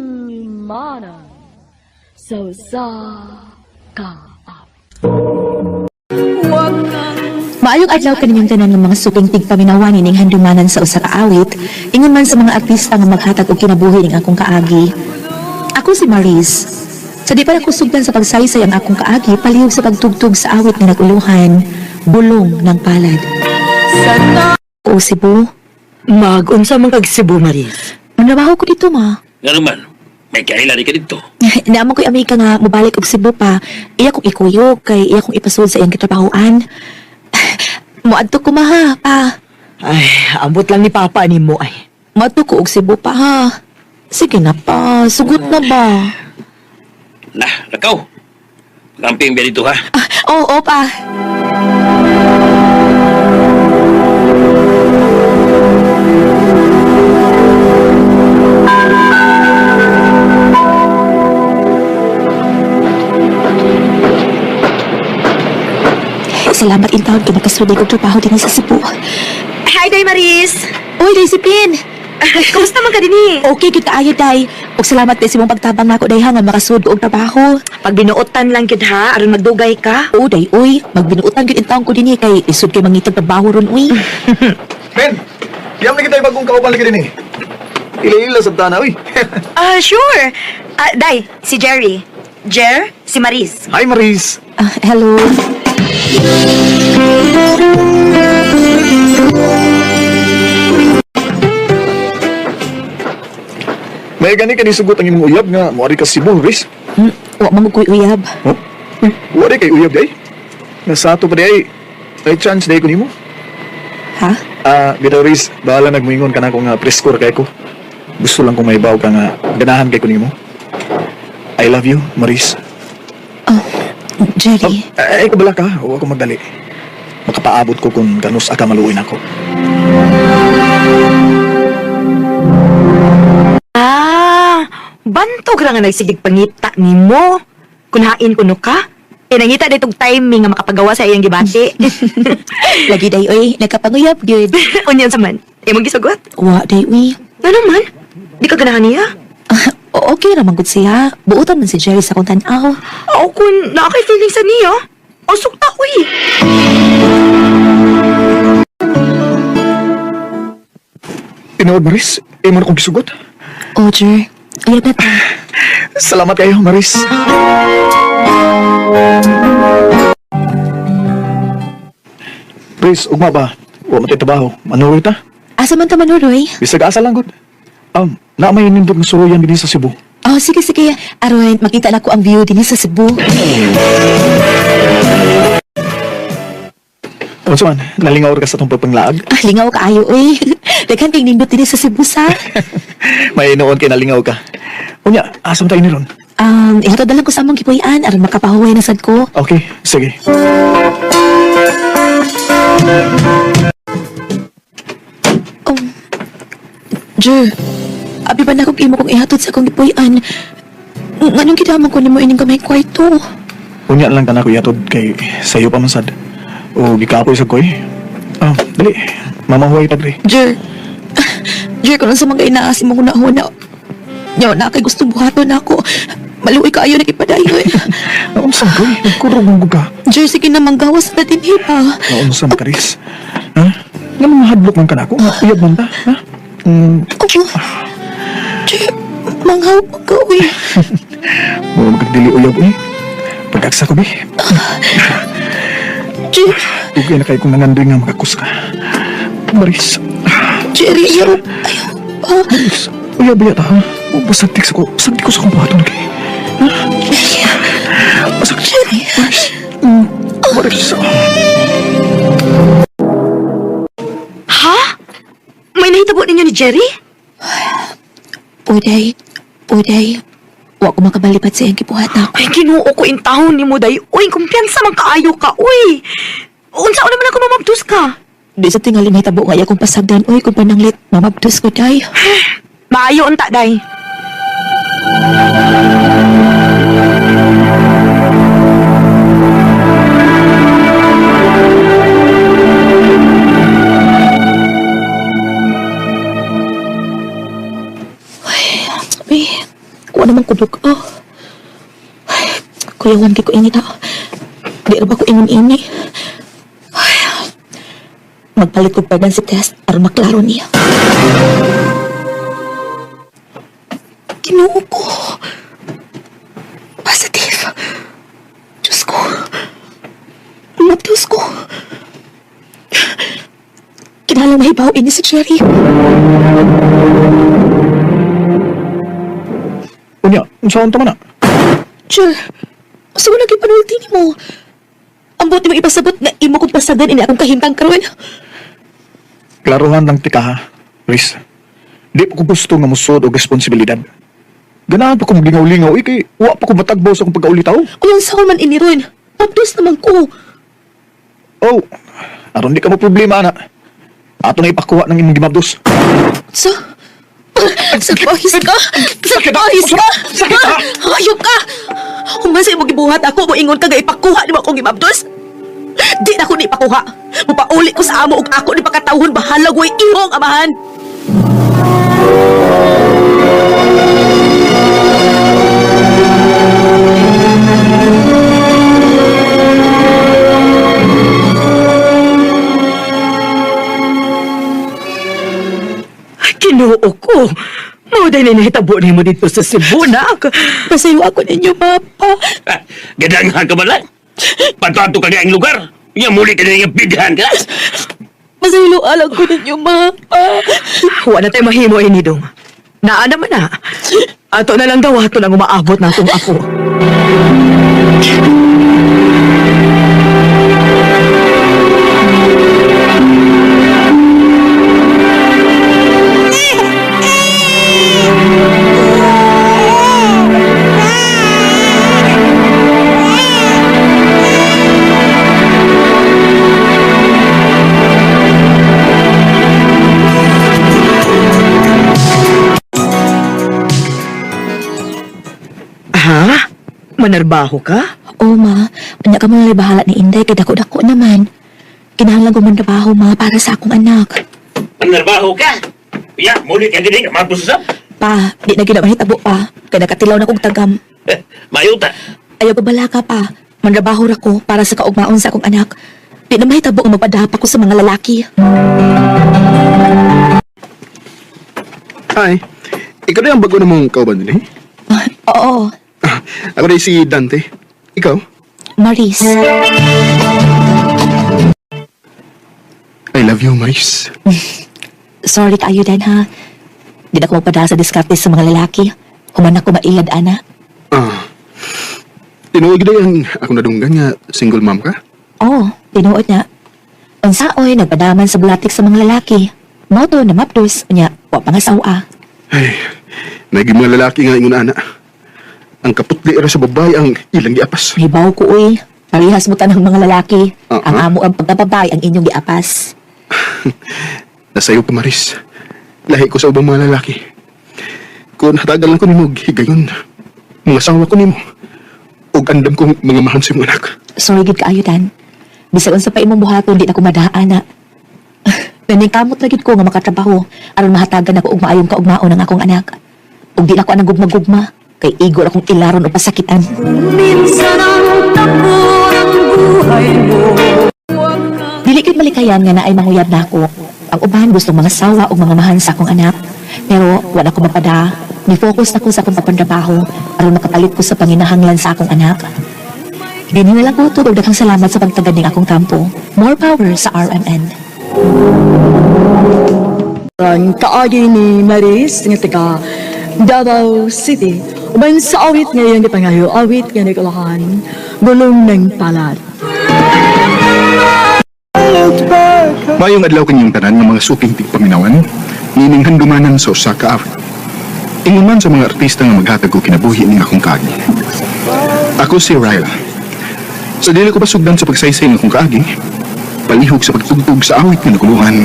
Handumanan sa usa ka Maayong adlaw kaninyong tanan nga mga suping tigpaminawan ining handumanan sa usa ka awit, ingon man sa mga artista nga maghatag og kinabuhi ning akong kaagi. Ako si Maris. Sa di pa nako sugdan sa pagsaysay ang akong kaagi, palihog sa pagtugtog sa awit nga naguluhan, Bulong ng Palad. O Cebu, Mag-unsa man kag Cebu, Maris? Manrabaho ko dito, ma. Nga naman, may kaila di ka dito. Naamo ko'y Amerika nga mobalik og Cebu pa. Iya kong ikuyog kay iya kong ipasud sa iyang kitrabahoan. Moadto ko, ma, ha, pa. Ay, ambot lang ni Papa nimo ay. Moadto ko og Cebu pa, ha. Sige na pa, sugot na ba? Nah, lakaw. Kamping biya dito ha. Ah, oo, pa. Salamat in taon kay makasudi kog trabaho dinhi sa Cebu. Hi, Day Maris! Uy, Day Sipin! Kumusta man ka dinhi? Okay gyud kaayo, Day. Ug salamat kay sa imong pagtabang nako, Day, ha, nga makasud ko og trabaho. Pag binuotan lang gyud ha, aron magdugay ka. Oo, Day, uy, magbinuotan gyud in taon ko dinhi kay isud kay mangitag trabaho ron, uy. Men, diyam na kita bagong kauban lagi din eh. Ila-ila sa tana, uy. Ah, sure. Ah, Day, si Jerry. Jer, si Maris. Hi, Maris. Ah, hello. May gani ka nisugot ang imong uyab nga moari ka Cebu, Maris. Wa man ko'y uyab. Huh? Uy, wala kay uyab day. Nasa ato pa day ay. May chance day ko nimo. Ha? Ah, bitaw Riz, bahala nagmuingon ka na ko nga preskor kay ko. Gusto lang kong maibaw ka nga ganahan kay ko nimo. I love you, Maris. Jerry. Ay, kabala ka. Huwag ko magdali. Makapaabot ko kung kanus aka maluin ako. Ah, bantog ra nga nagsigig pangita nimo. Kunhain kuno ka. Eh, nangita ditong timing nga makapagawa sa iyang gibati. Lagi, Day, uy, nagkapanguyab gyud. Unya sa man. Imong gisugot? Wa, Day, uy. Ano man? Di ka ganahan niya? Ah, okay ra man gud siya. Buotan man si Jerry sa akong tan-aw. Ako kun naa kay feeling sa niya. Usok ta uy. Tinuod, Maris. Imo na kong gisugot. Oh, Jer. Uyab na ta. Salamat kayo, Maris. Riz, ugma ba? Wa man tay trabaho. Manuroy ta? Asa man ta manuroy? Bisag asa lang gud. Na may nindot nga suroyan dinhi sa Cebu. Oh, sige, sige. Aron, makita na ko ang view dinhi sa Cebu. Unsa man, nalingaw ra ka sa atong pagpanglaag. Ah, lingaw kaayo, uy. Daghan kay nindot dinhi sa Cebu sa. May inuon kay nalingaw ka. Unya, asa man tayo ni ron? Ihatod na lang ko sa among gipuy-an aron makapahuway na sad ko. Okay, sige. Jer, abi ba na kong imo kong ihatod sa akong gipuy-an? Nganong gidamang ko nimo ining gamay kwarto? Unya lang ka na ko ihatod kay sayo pa man sad. O gikapoy sa koy. Ah, dali. Mamahuay ta dre. Jer, Jer, kung sa mga inaasi mo huna-huna, nyaw na kay gusto buhaton ako. Maluoy kaayo nakipadayon. Naunsa koy? Nagkurog man gud ka. Jer, sige na manggawas na dinhi pa. Naunsa man ka, Riz? Ha? Nga mga hadlok man ka na ako. Nga uyab man ta. Ha? Mm, Oh, Jer, manghawag mo ka, uy. mura magkadili uyab eh. Pagkaksa ko, bi. Jer, Ugay na kayo kung nangandoy nga makakus ka. Maris. Jerry, ayaw, ayaw pa. Maris. Uyab yata, ha? Basagtik sa ko. Basagtik ko sa kong buhaton kay. Ha? Basagtik. Jerry. Maris. Maris. Ha? May nahitabo ninyo ni Jerry? Uday, uday, wa ko makabalipat sa iyang gibuhat ako. Ay, Ginoo ko in taon ni mo day. Uy, kumpiyansa man kaayo ka, uy. Unsa naman ako mamabdos ka? Di sa tingali nahitabo nga iya kong pasagdan, uy, kung pananglit, mamabdos ko, day. Maayo unta day. Wa naman ko dug. Oh. Ay, kuyawan kay ko init ha. Di ra ba ko ingon ini? Ay, magpalit ko pregnancy test aron maklaro niya. Ginoo ko. Positive. Diyos ko. Mabdos ko. Kinahanglan mahibaw ini si Jerry. Unya, unsaon ta man na? Jer, asa ko lagi panulti ni mo? Ang buti mo ipasabot na imo kong pasagan ini akong kahimtang karon. Klaruhan lang tika ha, Riz. Di pa ko gusto nga musod og responsibilidad. Ganahan pa ko maglingaw-lingaw, eh, kay wa pa ko matagbaw sa akong pagkaulitaw. Kung saan man ini ron, mabdos naman ko. Oh, aron di ka mo problema, ana. Ato na ipakuha ng imong gimabdos. Sa? Sa pahis ka? Sa Sakit, ah! pahis ka? Sakit, ah! Hayop ka! Human sa imong gibuhat ako, moingon ka ga ipakuha nimo akong gimabdos? Di na ko ni ipakuha. Mupauli ko sa amo ug ako ni pakatawhon bahalag way imong amahan. Ay, Ginoo ko. Mao day na nahitabo nimo dito sa Cebu, nak. Pasayo ako ninyo, Papa. Ah, Gadanghan ka ba lang? Patato ka niya ang lugar. Nga muli ka niya bidhan ka. Pasaylo alang ko ninyo, Mapa. Wa na tayo mahimo ini dong. Naa naman na. Ato na lang daw ato nang umaabot na atong ako. Ha? Manarbaho ka? Oo, ma. Anya ka man bahala ni Inday kay dako-dako naman. Kinahanglan ko man trabaho, ma, para sa akong anak. Panarbaho ka. Ya, muli ka din mapos sa. Pa, di na gid mahitabo pa. Kay nakatilaw na kog tagam. Eh, Mayuta. Ayaw babala ka pa. Manrabaho ra ko para sa kaugmaon sa akong anak. Di na mahitabo ang magpadapa ko sa mga lalaki. Hi. Ikaw na ang bago na mong kauban din eh? Oo, Ah, ako na si Dante. Ikaw? Maris. I love you, Maris. Sorry kaayo dan ha. Di na ko magpadala sa diskarte sa mga lalaki. Human ako mailad, ana. Ah. Tinuod gid ang ako nadunggan nga single mom ka? Oo, tinuod na. Unsaoy, nagpadaman sa bulatik sa mga lalaki. Mao to na mapdos, unya, wa pa nga sawa. Ay, naging mga lalaki nga ingon ana. Ang kaputli ra sa babae ang ilang giapas. Hibaw ko uy. Parehas mo tanang mga lalaki. Ah, Ang amo ang pagkababay ang inyong giapas. Nasayo ka, Maris. Lahi ko sa ubang mga lalaki. Kung hatagal lang ko nimo og higayon, mga asawa ko nimo. Ug andam kong mga mahal sa imong anak. Sorry gid kaayo dan. Bisag unsa pa imong buhaton di na ko madaan na. Naningkamot na gid ko nga makatrabaho aron mahatagan ako og maayong kaugmaon ang akong anak. Ug di na ko anang gugma-gugma kay igor akong ilaron o pasakitan. Dili gyud malikayan nga naay manguyab nako. Ang uban gustong mga sawa og mga mahan sa akong anak. Pero wala ko mapada. Ni-focus na ko sa akong papantrabaho aron makapalit ko sa panginahanglan sa akong anak. Dinhi na lang ko og daghang salamat sa pagtagad ning akong kampo. More power sa RMN. Ang kaagi ni Maris nga taga Davao City. Uban sa awit ngayon gipangayo awit nga nagulahan gulong ng palad. Mayong adlaw kanyang tanan ng mga suking tigpaminawan, nining handumanan sa usa ka awit. Ingon man sa mga artista nga maghatag og kinabuhi ning akong kaagi. Ako si Ryla. Sa dili ko pasugdan sa pagsaysay ng akong kaagi, palihog sa pagtugtog sa awit nga nakuluhan.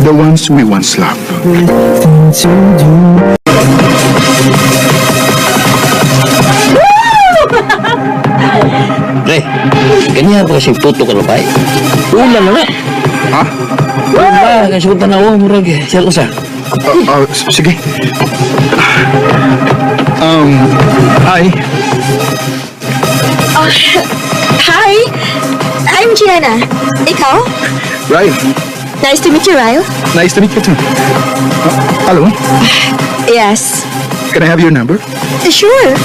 The Ones We Once Loved. Pre, ganyan pa kasi tuto ka na ba? Ulan na na. Ha? Wala, kasi kung tanawa, murag, siya ko sa. Ah, sige. Hi. Oh, hi! I'm Gianna. Ikaw? Ryle. Nice to meet you, Ryle. Nice to meet you too. Hello. Yes. Can I have your number? Sure.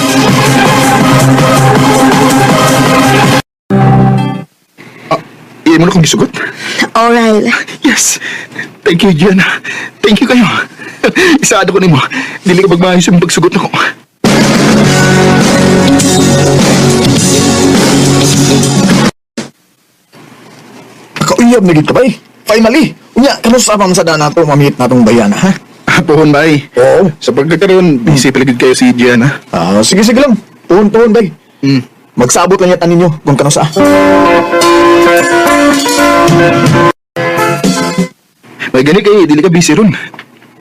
Iyan mo na kong gisugot. Oh, Ryle. Yes. Thank you, Gianna. Thank you kayo. Isaado ko nimo. Dili ka magmaayos yung pagsugot nako. Nakauyab na gid ka bay. Finally. Unya, kamusta pa man sa daan nato mamit natong bayana, ha? Pohon, bay. Oo. Sa pagkakaroon, busy pala gid kayo si Gianna. Ah, sige, sige lang. Tuhon, tuhon, bay. Magsabot lang yata ninyo kung kanusa. May gani kay dili ka busy ron.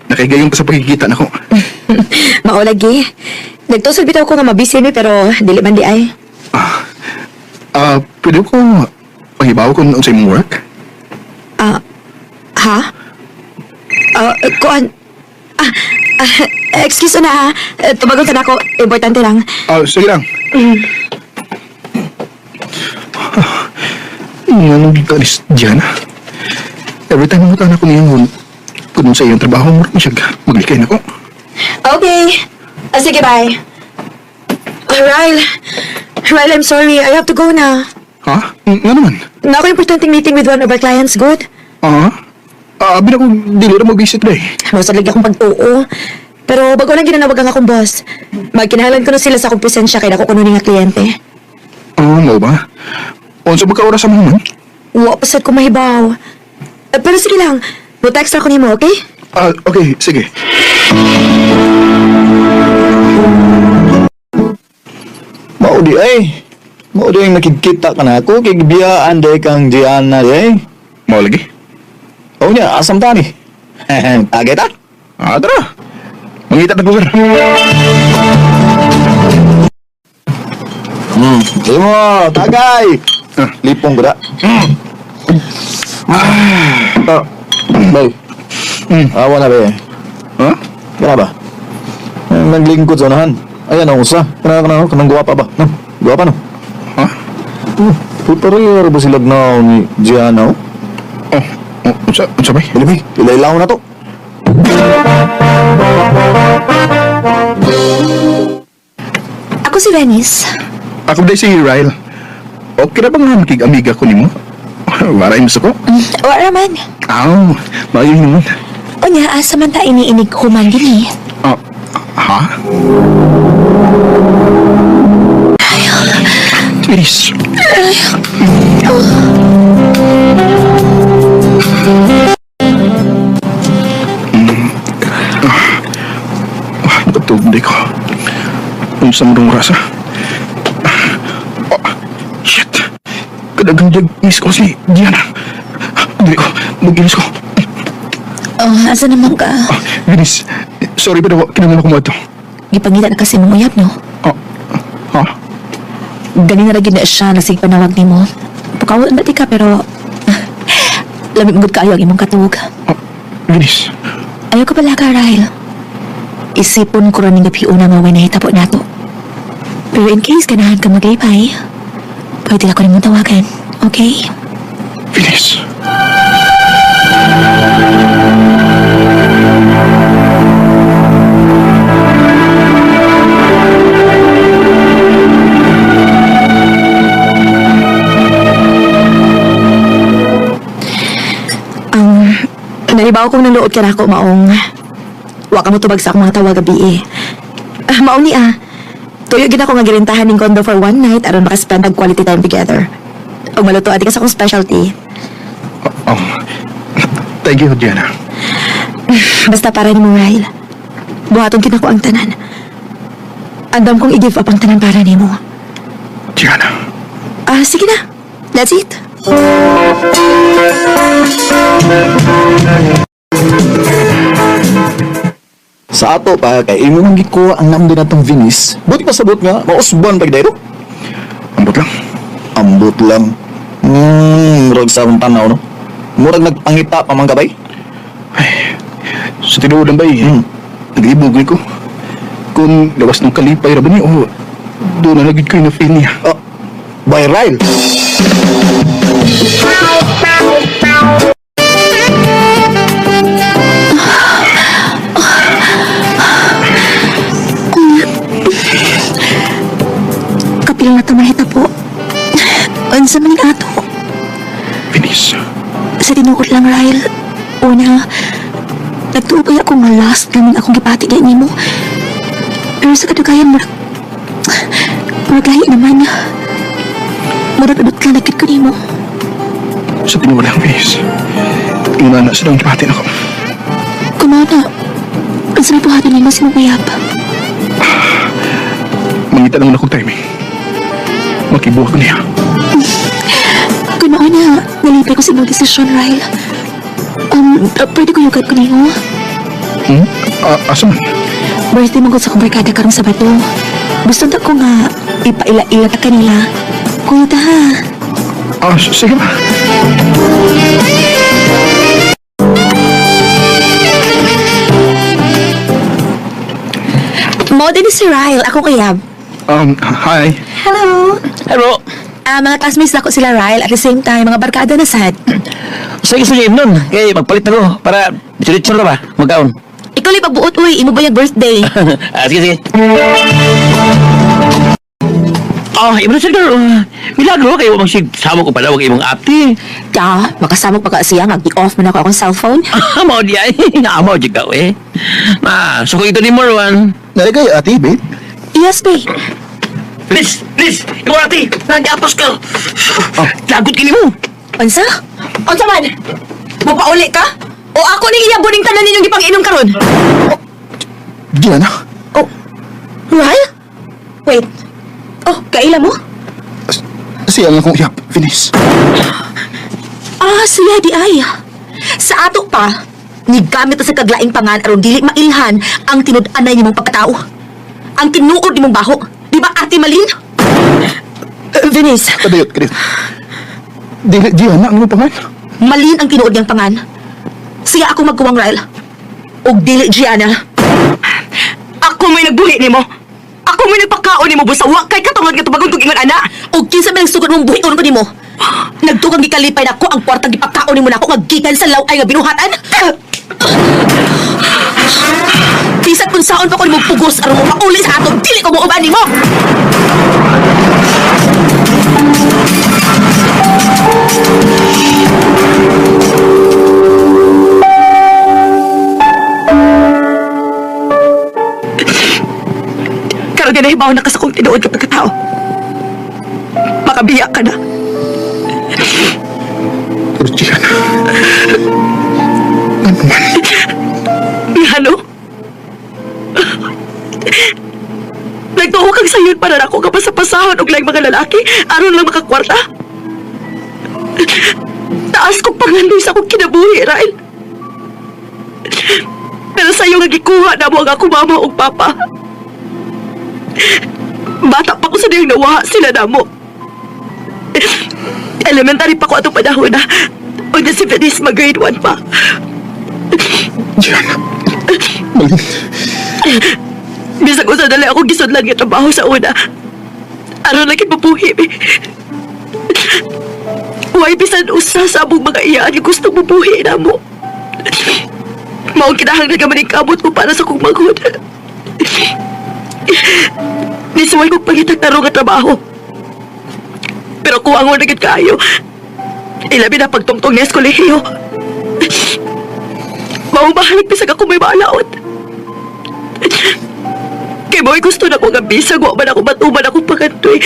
Nakahigayon pa sa pagkikita nako. Maulagi. Nagtusod bitaw ko nga mabisi mi pero dili man di ay. Ah, pwede ko pahibaw kung unsay imong work? Ah, ha? Ah, kuan. Ah, excuse na ha. Tumagon ka na ako. Importante lang. Ah, sige lang. Anong gikanis Diana? Every time mo ko niya kung sa iyong trabaho mo siya maglikay na ko. Okay. Ah, sige, bye. Oh, Ryle. Ryle, I'm sorry. I have to go na. Ha? Nga naman. Na ako importanteng meeting with one of our clients. Good. Ah? Ah, abi na ko dili ra mag-visit day. Mausad lagi akong pagtuo. Pero bago lang ginanawag ang akong boss. Magkinahalan ko na sila sa akong presensya kay nako kuno ni nga kliyente. Ah, mao ba? Unsa ba ka oras sa mga man? Wa pa sad ko mahibaw. Eh, pero sige lang. Mo-text ako nimo, okay? Ah, okay, sige. Mao di ay. Mao di ang nakikita ka na ako kay gibiyaan day kang Gianna di ay. Mao lagi. Oo niya, asam ta ni. Tagay ta. Ah, tara. Mangita ta lugar. Di mo, tagay. Ah. Lipong ko da. Ah. Bay. Awa na bay. Ha? Kana ba? Ang naglingkod sa unahan. Ayan ang usa. Kana kana kanang guwapa ba? No. Guwapa no. Ha? Puta ba sila na ni Gianna? Oh? Oh, oh, unsa unsa bay? Dili bay, ilailaw na to. Ako si Venice. Ako day si Ryle. Okay ra ba nga makig-amiga ko nimo? Waray mo sa ko. Wala man. Aw, maayo naman. Unya, asa man ta iniinig human din eh. Ah, ha? Please. Ah, natug di ko. Unsa mo dong rasa? Oh, shit. Kadagang jag miss ko si Diana. Dili ko, mag-inis ko. Oh, asa naman ka? Ah, Venice, sorry pero kinahanglan ko mo ito. Gipangita na kasi mong uyab, no? Ah, ha? Gani na lagi na siya nasig panawag nimo. Pukawal na di ka pero lamig gud kaayo ang imong katuog. Ah, Venice, Ayaw ko pala ka, Ryle. Isipon ko rin ng gabi una nga way nahitabo nato. Pero in case ganahan ka maglipay, pwede ako nimong tawagan, okay? Venice. Nanibaw kong naluot ka na ako, maong. Wa ka mo tubag sa akong mga tawag gabi eh. Ah, maong ni ah. Tuyo gid ako nga girintahan ning condo for one night aron makaspend og quality time together. Ug maluto adi ka sa akong specialty. Oh, thank you, Diana. Basta para nimo, Ryle. Buhaton gid ako ang tanan. Andam kong i-give up ang tanan para nimo. Diana. Ah, sige na. That's it. Sa ato pa kay imo man gikuha ang namdo natong Venice. Buti pa sabot nga mausban pag dayto. Ambot lang. Ambot lang. Murag sa akong tanaw no. Murag nagpangita pa man ka bay. Ay, sa tinuod lang bay, naglibog ko. Kung lawas ng kalipay ra ba ni o doon na nagid ko yung na-feel niya. Oh, by Ryle. Kapil na tumahita po. Unsa man ning ato? Venice, Sa tinuod lang, Ryle. Una, nagtuo kaya ako nga last namin akong gipati di nimo. Pero sa kadugayan, murag lahi naman. Murag udot ka nagkit ko nimo. sa tinuod lang, Venice. Una na sa daong gipatin ako. Kumana, unsa may buhaton nimo sa imong uyab? Mangita lang akong timing. Makibuha ko niya. Kuno na, nalipay ko sa imong desisyon, Ryle. Pwede ko yugat ko nimo. Hmm? Asa man? Birthday mo sa akong barkada karong Sabado. Gusto ta ko nga ipaila-ila ta kanila. Kuya ta ha. Sige ba? Mo din ni si Ryle, akong uyab. Hi. Hello. Hello. Ah, mga classmates na ko sila Ryle at the same time mga barkada na sad. Sige, sige, nun. Kay magpalit na ko para diretso na ba? Magkaon. Ikaw lang pagbuot uy, imo ba yung birthday? Sige, sige. Imo na sir, girl. Milagro kayo magsig samo ko pala wag imong apti. Ya, makasama pa ka siya nga gi-off man ako akong cellphone. Amo di ay. Amo di ka eh. Ma, so ko ito ni Marwan. Nalagay, ate, babe. Yes, babe. Please, please, ikaw ate, nangyapos ka. Lagot kini mo. Unsa? Unsa man? Mopauli ka? O ako ning iyabo ning tanan ninyong gipang-inom karon? Giana. Oh. Ryle? Wait. Oh, kaila mo? Siya nga akong uyab, Venice. Ah, siya di ay. Sa ato pa, nigamit ta sa kaglaing pangan aron dili mailhan ang tinud-anay nimong pagkatao. Ang tinuod nimong baho. Di ba, Ate Malin? Venice, Kadayot, kadayot. Dili, Giana, ang imong pangan. Malin ang tinuod niyang pangan. Siya ako magkuwang Ryle. Og dili Gianna. Ako may nagbuhi nimo. Ako may nagpakaon nimo busa wa kay katungod nga tubagon kog ingon ana. Og kinsa may nagsugod mong buhi ko nimo. Nagtukang gikalipay nako ang kwartang gipakaon nimo nako nga gikan sa law-ay nga binuhatan. Bisan kung saon pa ko nimo pugos aron mo mauli sa ato, dili ko muuban nimo. Karon ganahibaw na ka sa kong tinuod kapag katao. Makabiya ka na. Pero Giana, ano man? Ngano? Nagtuo kang sayon para nako ka pasapasahan og laing mga lalaki aron lang makakwarta. Taas kong pangandoy sa akong kinabuhi, Rael. Pero sa'yo nga gikuha na mo ang akong mama ug papa. Bata pa ko sa diyang nawaha sila na mo. Elementary pa ko atong panahon na. Unya si Venice mag-grade 1 pa. Giana, Malin. Bisag usa dali ako gisudlan nga trabaho sa una. Aron lang mabuhi mi. Way bisan usa sa among mga iyaan nga gusto mabuhi na mo. Mao kinahanglan ka man ning kamot ko para sa kong manghud. Nisuway kong pangitag tarong nga trabaho. Pero kuwangon na gid kaayo. Ilabi na pagtungtong niya sa kolehiyo. Mao bahalag bisag ako may maalaot. Kay mo'y gusto na ko nga bisag, wa man ako matuman akong pakantoy.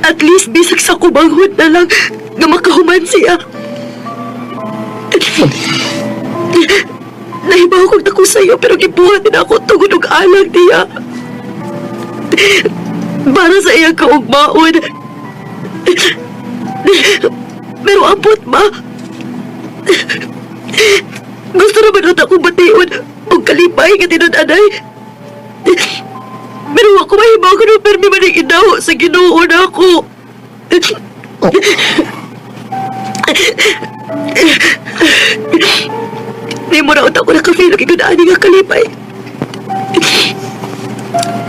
At least bisag sa kumanghod na lang nga makahuman siya. Nahibaw kong dako sa'yo pero gibuhat din ako tungod og alang niya. Para sa iyang kaugmaon. Pero abot ba? Gusto naman uta akong bation og kalipay nga tinud-anay. Pero ako mahibaw ko nung permi man ang inaw sa Ginoo na ako. Di mo na utak ko nakafeel ang igunaan nga kalipay.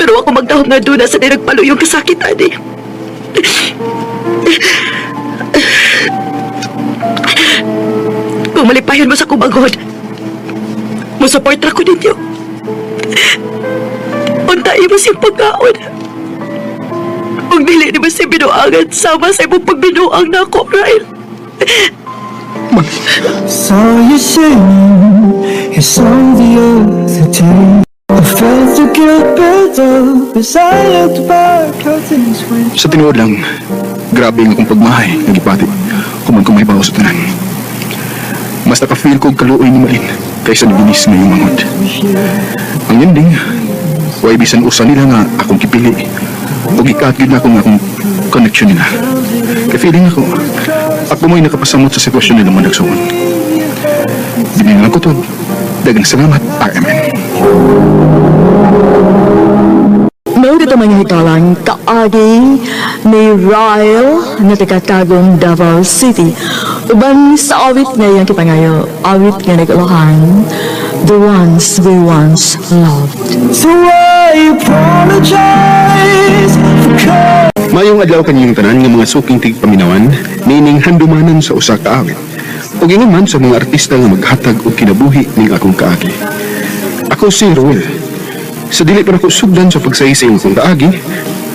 Pero ako magdahom nga doon sa nagpaluyong kasakitan eh. Kung malipayon mo sa kumagod, mo-support ra ko ninyo. Unta mo siyang pagkaon. Kung dili ni mo siya binuangan, sama sa imong pagbinuang na ako, Ryle. Saw you singing your song the other day. I felt the guilt build up as I looked back how things went. Sa tinuod lang, grabe ang akong pagmahay nga gipati human ko mahibaw sa tanan. Mas naka-feel ko og kaluoy ni Malin kaysa ni Binis ngayong mangod. Ang ending, way bisan usa nila nga akong kipili ug ikat gyud nako nga akong connection nila. Kay feeling ako, ako mo'y nakapasamot sa sitwasyon nila managsuon. Di na lang ko to. Daghang salamat, RMN. Mao dito mga hikalang kaagi ni Ryle na taga-Tagum, Davao City. Uban sa awit nga iyang kipangayo, awit nga nagulahan, The Ones We Once Loved. So I apologize for calling. Mayong adlaw kaninyong tanan nga mga suking tigpaminawan, nining handumanan sa usa ka awit. Ug ingon man sa mga artista nga maghatag og kinabuhi ning akong kaagi. Ako si Ruel. Sa dili pa nako sugdan sa pagsaysay ng akong kaagi,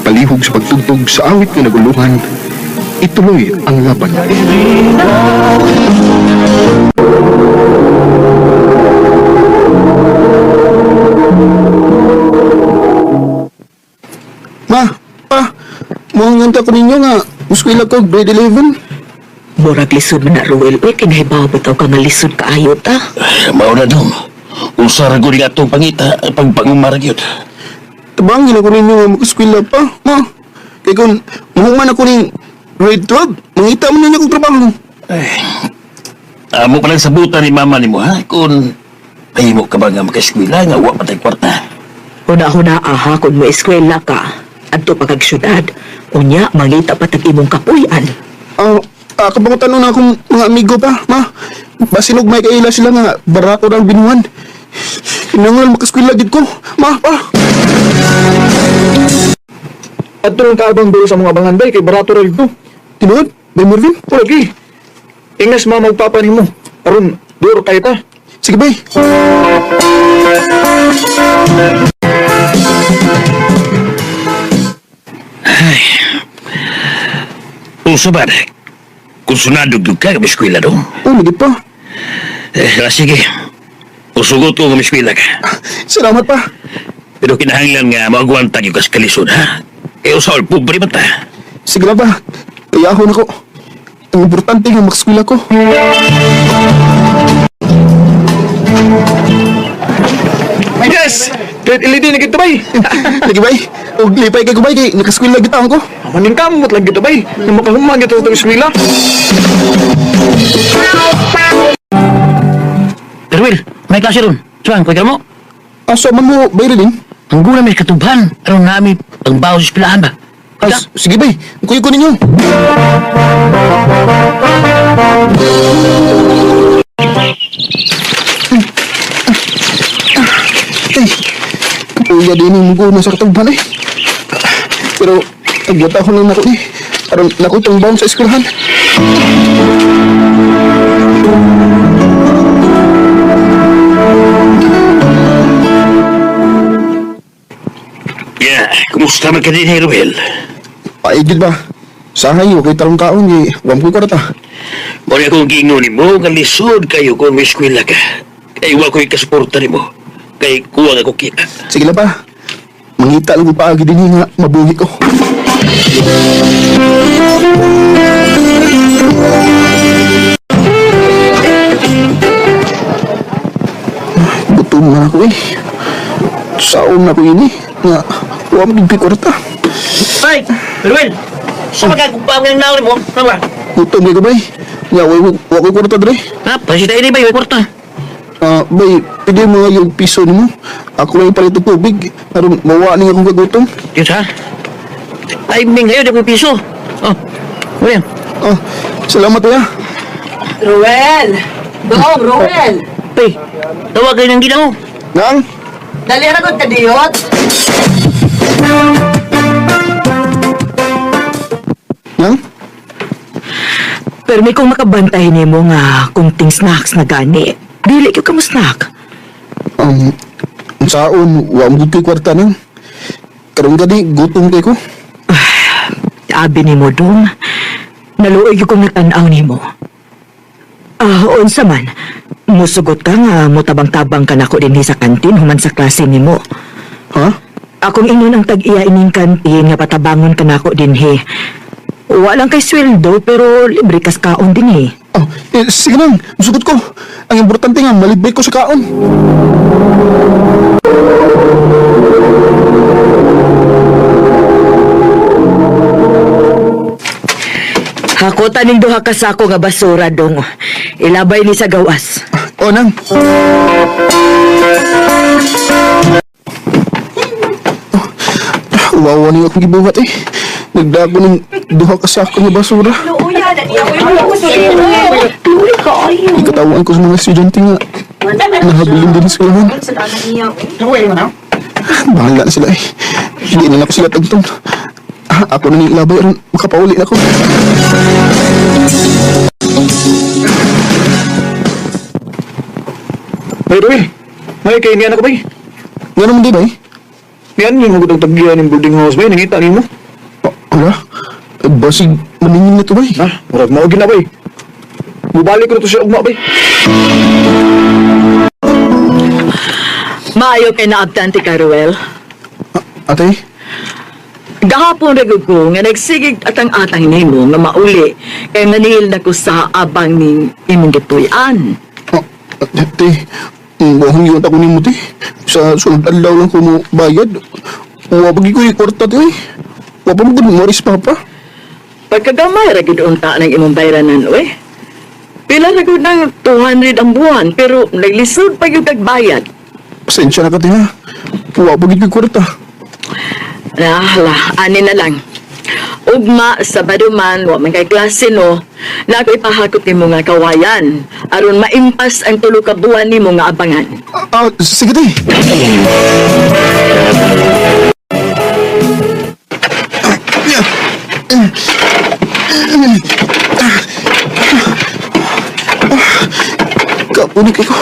palihog sa pagtugtog sa awit nga naguluhan, ituloy ang laban. Ma, pa, muhanganta ko ninyo nga, muskwila ko grade 11. Murag lisod man na, Ruel. Uy, kinahibaw bitaw ka nga lisod kaayo ta. Mao na dong. Usa ra gud nga atong pangita pagpangumara gyud. Tabangin ako ninyo nga makaskwila pa, ma. Kay kung muhuman ako ning grade 12, mangita man ninyo kong trabaho. Amo pa lang sabutan ni mama nimo ha kung pahimo ka ba nga makaeskwela nga wa pa tay kwarta. Huna-huna aha kung mo eskwela ka. Adto pa kag syudad. Unya, mangita pa tag imong kapuy-an. Ah, kabangutan na akong mga amigo pa, ma. Basinog may kaila sila nga, barako ng binuhan. Inangal makaskwila gid ko, ma, pa. Adto lang kaabang dulo sa mga abangan bay kay barato ra dito. Tinuod, Bay Marvin? O lagi. Ingas mama ug papa nimo. Aron duro kay ta. Sige, bay. Usa ba? Kung sunado gyud ka nga eskwela dong. Oh, lagi pa. Eh, sige. Usugot ko nga eskwela ka. Salamat pa. Pero kinahanglan nga maagwanta gyud ka sa kalisod ha. Kay usa pobre man ta. Sige lang ba. Kayahon ako. Ang importante nga makaskwila ko. Yes! Grade 11 na gito bay. Lagi bay. Og lipay kay ko bay kay nakaskwila gid ko. Manin kamot lang gito bay. Nang makahuman gito sa eskwela. Erwil, may klase ron. Suang, kuya mo. Asa man mo bay rin? Ang guna may katubhan. Aron nami ang baho sa eskwelahan ba? Ay, sige bay. Kuya ko ninyo. Ay, kapuya din yung muguna sa katugban eh. Pero, agwata ko lang nako eh. Aron nako itong baon sa eskwelahan. Yeah, kumusta man ka din, Erwil? Paigid ba? Sahay, okay tarong kaon, eh. Wam ko kwarta. Muna akong giingon nimo nga lisod kayo kung may eskwela ka. Kay wa ko'y kasuporta nimo. Kay kuwang ako kita. Sige lang pa. Mangita lang ko paagi din nga mabuhi ko. Gutom na ako eh. Saon na ko ini. Nga, wa mo gid kwarta. Ay, Erwil! Sa magkagupang ng naon mo, ano ba? Gutom kay ko bay. Nga, wa ko kwarta dre. Ha, pasita ini ba yung kwarta? Ah, bay, pwede mo nga yung piso nimo. Ako lang ipalit og tubig. Aron mawa ni akong kagutom. Diyos ha? Timing ngayon, di ko piso. Oh, wala yan. Ah, salamat ya. Ruel! Dong, Ruel! Pay, tawag kayo ng gina mo. Nang, Dali ra gud kadiyot. Nang? Pero may kung makabantay nimo nga kunting snacks na gani. Dili gyud ka mo snack. Saon, wa mo ko'y kwarta nang. Karon gani, gutom kay ko. Abi nimo dong. Naluoy gyud kong natan-aw nimo. Ah, unsa man. Musugot ka nga motabang-tabang ka nako dinhi sa kantin human sa klase nimo. Ha? Akong ingon ang tag-iya ining kantin nga patabangon ka nako dinhi. Walang kay sweldo pero libre kas kaon dinhi. Oh, eh, sige nang, musugot ko. Ang importante nga, malibre ko sa kaon. Hakutan ning duha ka sako nga basura dong. Ilabay ni sa gawas. O, nang. Wawa niyo akong gibuhat eh. Nagdago ng duha ka sako nga basura. Ikatawaan ko sa mga estudyante nga nahabilin din sila man. Bahala na sila eh. Hindi na ako sila tagtong. Ah, ako na ning ilabay aron makapauli na ko. Bay, Ruel. May kay niyan ako, bay. Nga naman di bay? Niyan yung magutang tagyan ng boarding house, bay. Nangita nimo. Oh, ala? Eh, basig maningin na to bay. Ha? Murag mao gina, bay. Mubalik ko na to siya ugma, bay. Maayo kay naabtante ka, Ruel. Ate? Gahapon ra gud ko nga nagsigig atang-atang nimo nga mauli kay nanil na ko sa abang ning imong gituy-an. Oh, ate, buhong yun ako nimo te. Sa sunod adlaw lang ko mo bayad. Wa pagi ko yung kwarta te. Wa pa mo gud Morris papa. Pagkagamay ra gid unta ng imong bayranan, we. Pila ra gud nang 200 ang buwan pero naglisod pa gyud kag bayad. Pasensya na ka te ha. Wa pa gid ko kwarta. Nahala, ani na lang. Ugma, Sabado man, wa man kay klase no, na ako ipahakot nimo nga kawayan aron maimpas ang tulo ka buwan nimo nga abangan. Ah, sige te. Kapunik ako.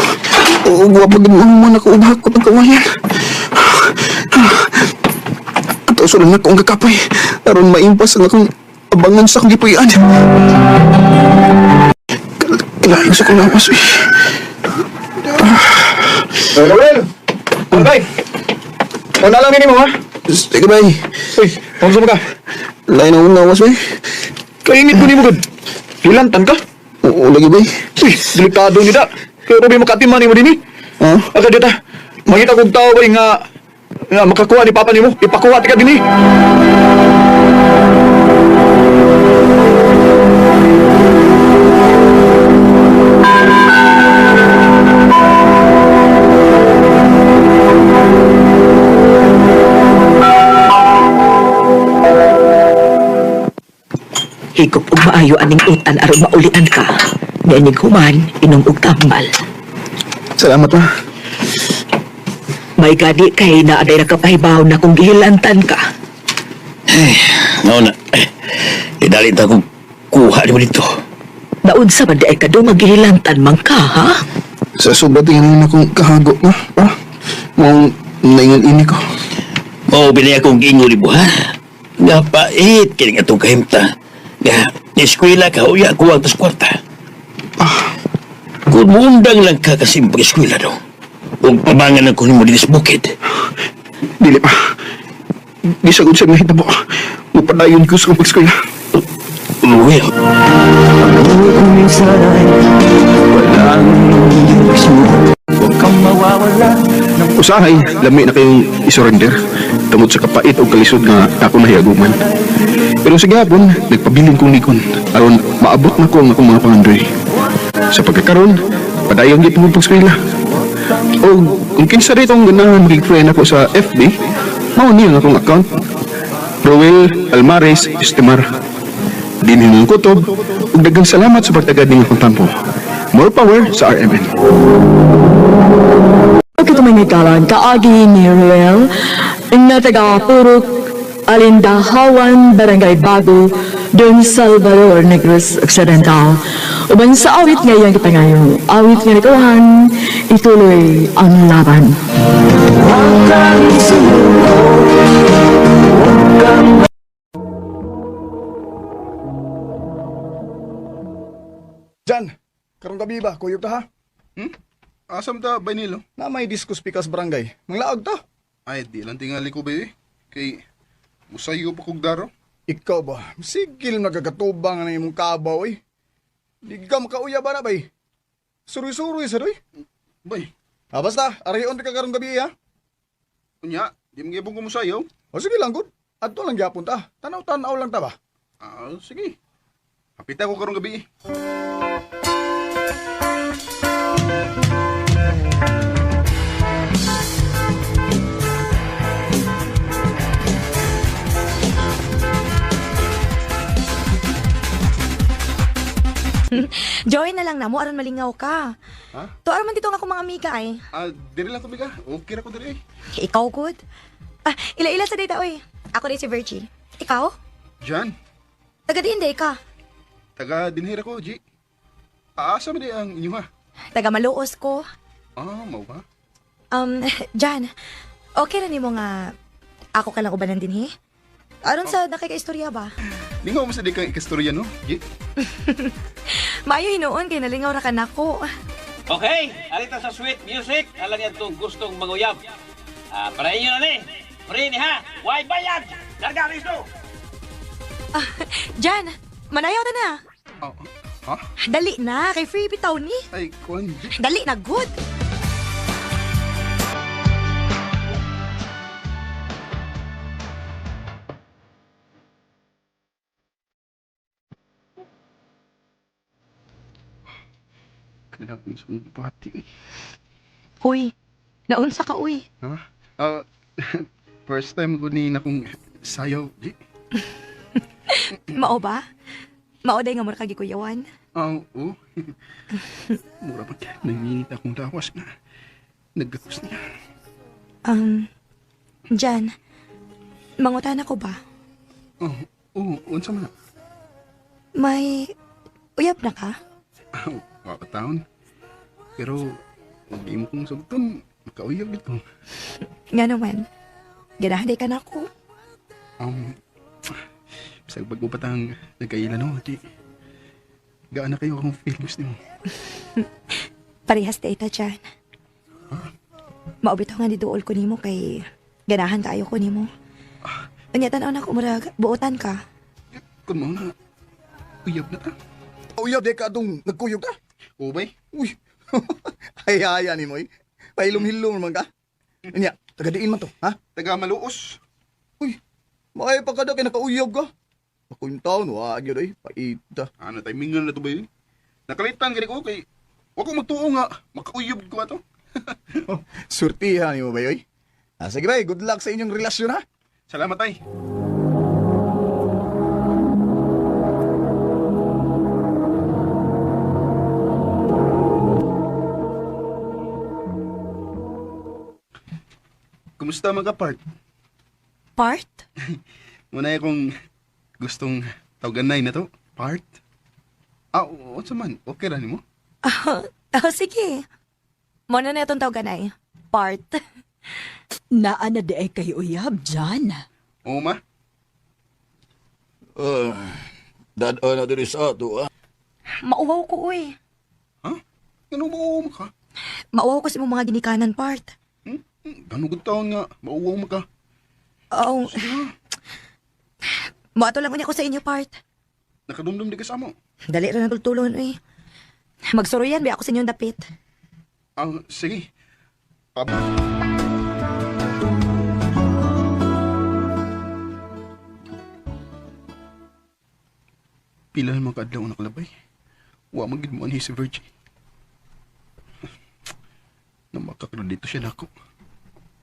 Oo, wa pa gid mo na ko ubakot ang kawayan. Ato sulod na ko ang kakapay. Aron maimpas ang akong abangan sa akong gipuy-an. Kailangan sa akong lawas, eh. Bay, Ruel. Bay. Una lang nimo, ha? Sige, bay. Uy, unsa man ka? Lain akong lawas, bay. Kaingit ko nimo gud. Hilantan ka? Oo, lagi, bay. Uy, delikado ni da. Kaya Ruby makatiman nimo dinhi. Ha? Aga dita. Mangita kog tao bay nga nga makakuha ni papa nimo. Ipakuha ti ka dinhi. Higop og maayo aning utan aron maulian ka. Niinig human, inom og tambal. Salamat, ma. May gani kay na aday nakapahibaw na kung gihilantan ka. Mao na. Eh, idalin ta kong kuha nimo dito. Naunsa man di ay ka do magihilantan man ka, ha? Sa sobra tingin na akong kahago, ma. Pa? Mong naingan ini ko. Mao binay akong giingon nimo ha. Nga pait kining atong kahimta. Nga eskwela ka uya kuwang tas kwarta. Kung muundang lang ka kasi pag-eskwela do. Ug pamangan ang kunin mo dinhi sa bukid. Dili pa. Gisagod siya nahitabo. Mupadayon ko sa kong pag-eskwela. Well, Usahay, lami na kayong isurrender tungod sa kapait o kalisod nga ako nahiaguman. Pero sa gihapon, nagpabilin kong likon aron maabot na ko ang akong mga pangandoy. Sa pagkakaron, padayon gyud mo pag-eskwela. O kung kinsa rito ang ganahan magig-friend ako sa FB, mao niya ang akong account. Roel Almares Estemar. Dinhi ng kutob, ug daghang salamat sa pagtagad ning akong tampo. More power sa RMN. Okay, tumingin karon kaagi ni Ruel. na taga Purok Alindahawan, Barangay Bago, Don Salvador, Negros Occidental. Uban sa awit ngayang kipangayo, awit nga nagulahan, ituloy ang laban. Jan, karong gabi ba kuyog ta ha? Hmm? Asam ta, Bainilo? Na may disco speakers barangay. Manglaog ta. Ay, di lang tingali ko ba eh. Kay, musayo pa kog daro. Ikaw ba? Sigil nagagatubang na imong kabaw eh. Di ka makauya ba na bay? Suroy-suroy sa doy. Bay, Ah, basta, ariyon ka karong gabi ha. unya, di magyabong ko musayo. O sige lang gud. Adto lang gyapon ta. Tanaw-tanaw lang ta ba? Ah, sige. Hapita ko karong gabi eh. Join na lang na mo aron malingaw ka. Ha? To aron man dito nga akong mga amiga ay. Ah, diri lang ko biga. Okay ra ko diri eh. Ikaw good. Ah, ila-ila sa data oy. Ako rin si Virgie. Ikaw? Jan, Taga diin day ka. taga dinhira ko, G. Ah, asa man di ang inyo ha? Taga Maluos ko. Ah, mao ba? Jan, okay na nimo nga ako ka lang ubanan dinhi? Aron sa nakikaistorya ba? Lingaw mo sa di kang ikastorya no, G. Maayo hinuon kay nalingaw ra ka nako. Okay, alita sa sweet music, alang yan itong gustong manguyab. Ah, para inyo na ni. Pre ni ha, why bayad? Larga rito! Jan, manayaw ta na. Ah, ha? Dali na kay free bitaw ni. Ay, kuan, G. Dali na good. Kailangan sa mong pati. eh. Uy, naunsa ka uy. Ha? Ah, first time ko ni na kong sayaw, G. Mao ba? Mao day nga mura ka gikuyawan. Ah, oo. Mura pa nanginit akong lawas na. Nagkakos niya. Um, Jan, mangutan ako ba? Oh, oo, unsa man na? May uyab na ka? Ah, wa pa taon. Pero, huwag mo kong sugton. Makauyab ito. Nga naman, ganahan day ka na ako. Bisag bago pa tang nagkaila no, di. Gaan na kayo akong feelings nimo. Parehas day ta, Jan. Maubitaw nga ni duol ko nimo kay ganahan kaayo ko nimo. Unya tan-aw na ko murag buotan ka. Kun mo na, uyab na ta. Uyab di ka atong nagkuyog ta. Ubay, Uy. Ay ay ani mo eh. Pahilom-hilom man ka. Unya, taga diin man to, ha? taga maluos. Uy, maay pa ka daw kay nakauyab ka. Ako yung taon, wa gyud oy, paita. Ano, timingan na to ba yun? Nakalitan gani ko kay wa ko magtuo nga makauyab ko ato. Surtihan nimo ba yoy? Ah, sige bay, good luck sa inyong relasyon ha. Salamat ay. Kumusta mga part? Part? Muna akong gustong tawaganay na to. Part? Ah, unsa man? Okay ra nimo? Oh, sige. Mo na na itong tawagan ay. Part. Naa na di ay kay uyab, Jan. Oo ma. Uh, dad-on na diri sa ato ah. Mauwaw ko, uy. Ha? Ngano mauwaw mo ka? Mauwaw ko sa imong mga ginikanan, part. Hmm? Gano gud taon nga mauwaw mo ka? Oo. Moato lang unya ko sa inyo, part. Nakadumdum di ka sa amo. Dali ra na tultulon, uy. Magsuruyan ba ako sa inyong dapit. Ah, sige. Pab Pila naman kaadlaw ang nakalabay. Wa man gid mo anhi si Virgie. Na makakredito siya nako.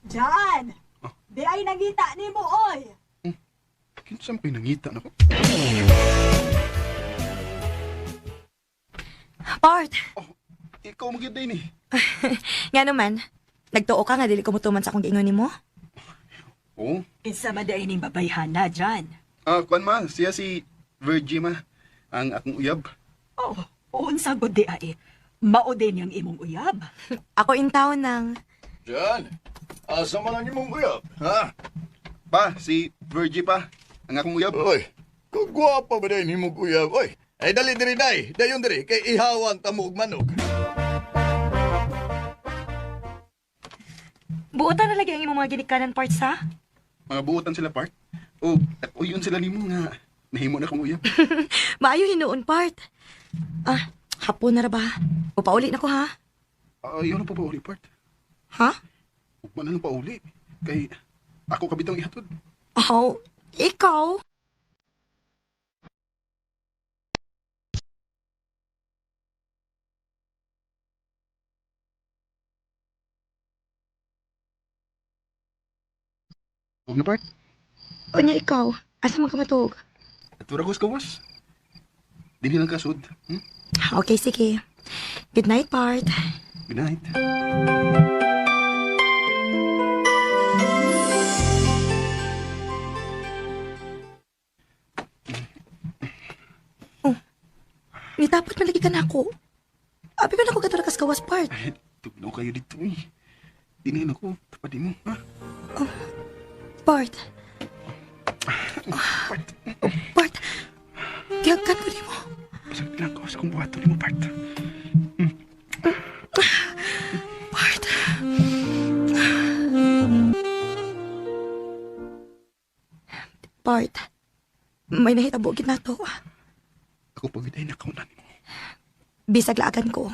Jan! Di ay nangita ni mo, oy! Kinsa man kay nangita nako? Part, Oh, ikaw magyud din eh. nga naman, nagtuo ka nga dili ko mutuman sa akong giingon nimo. Oo. Kinsa man dahil ning babayhana dyan. Ah, kuan ma, siya si Virgie ma, ang akong uyab. Oh, unsa gud di ay. Mao din yang imong uyab. Ako in town nang. Jan, asa man ang imong uyab, ha? Pa, si Virgie pa, ang akong uyab. Oy, kagwapa ba din imong uyab? Oy, ay dali diri day, dayon diri kay ihawan ta mo og manok. Buotan na lagi ang imong mga ginikanan parts ha? Mga buotan sila part. O, uyon sila nimo nga nahimo na akong uyab. Maayo hinuon part. Ah, hapon na ra ba? Upauli na ko ha? Ayaw na pa pauli part. Ha? Ugma na lang pauli. Kay ako kabitong ihatod. Oh, ikaw? Huwag na part. Unya ikaw? Asa man ka matuog? At wala ko sa kawas. Dili lang kasud. Hmm? Okay, sige. Good night, part. Good night. Nitapot man lagi ka na ako. Abi man ako gadto kas gawas part. Ay, tugnaw kayo dito eh. Dili na ko. Tapad mo, ha? Part. Part. Part. Gihagan ko nimo. Pasagit lang ko sa kong buhaton nimo, part. Part. Part. May nahitabo gid nato. Ako pagid ay nakaunan nimo. Bisag laagan ko.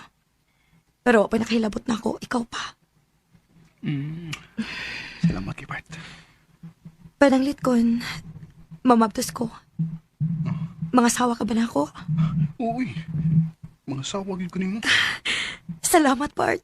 Pero pa nakahilabot na ako, ikaw pa. Salamat kay part. Pananglit kon, mamabtos ko. Mga sawa ka ba na ako? Uy, mga sawa gyud ko nimo. Salamat, Part.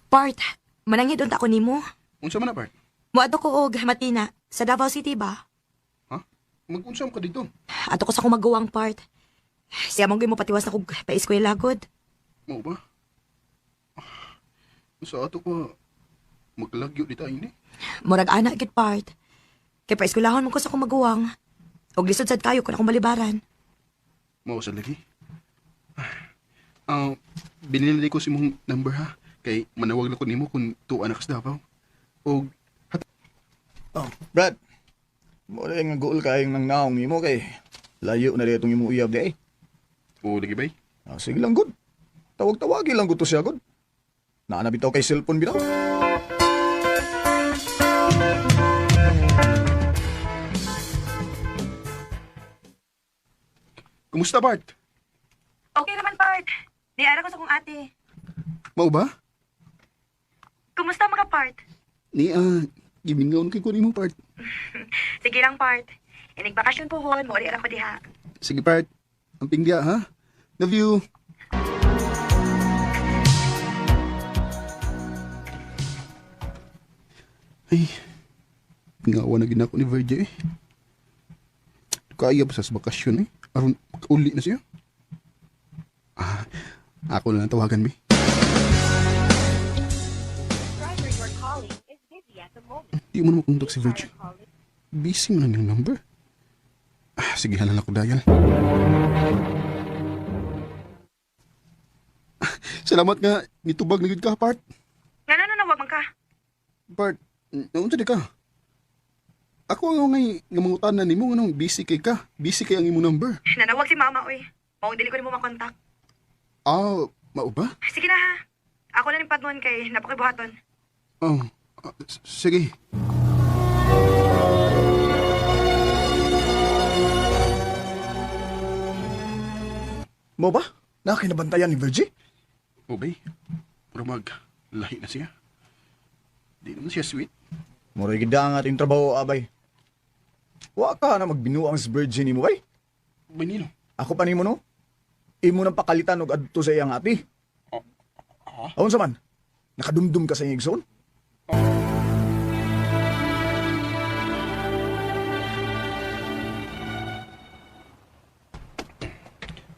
Part, mananghid unta ko nimo. Unsa man na, part? Muadto ko og Matina sa Davao City ba? Ha? Mag-unsa man ka dito? Ato ko sa akong maguwang part. Siya mong mo patiwas na kog pa-eskwela gud. Mao ba? Sa ato pa, maglagyo di tayo ni. Murag ana gid part. Kay pa-eskwelahon mo ko sa akong maguwang. Og lisod sad kayo kun akong balibaran. Mao sa lagi. Ah, binili ko si mong number ha. Kay manawag na ko nimo kung tuwa na kas Davao. Og Oh, Brad. Mo na nga goal kayong nang naong nimo kay layo na dito imong uyab di ay. o lagi bay. Ah, sige lang good. Tawag-tawagi lang gud to siya good. Naa na bitaw kay cellphone bitaw. Kumusta Bart? Okay naman part. Niara ko sa akong ate. Mao ba? Kumusta mga part? Ni gimingaw kay ko nimo Bart. Sige lang part. Inig bakasyon po hon, mo ko diha. Sige Bart. Ang pingdiya ha. Love you. Ay, ngawa na gid ako ni Virgie eh. Kaya ba sa bakasyon eh? Aron makauli na siya. Ah, ako na lang tawagan mi. Di mo na makontak si Virgie. Busy mo na niyang number. Ah, sige, halan ako dial. Ah, salamat nga, nitubag na gyud ka, Part. Ngano na nawag man ka? Part, naunsa di ka? Ako ang ngay nga mangutana nimo nganong busy kay ka. Busy kay ang imong number. Nanawag si mama oy. Maong dili ko nimo makontak. Ah, mao ba? Sige na ha. Ako na ning padnon kay napakibuhaton. Oh, sige. Mo ba? Nakinabantayan ni Virgie? Obey. Pero mag lahi na siya. Di naman siya sweet. Muray gid ang ating trabaho abay. Wa ka na magbinuang sa Virgie nimo bay. Manilo. Ako pa nimo no. Imo nang pakalitan og adto sa iyang ati. Aun sa man? Nakadumdum ka sa iyong igsoon?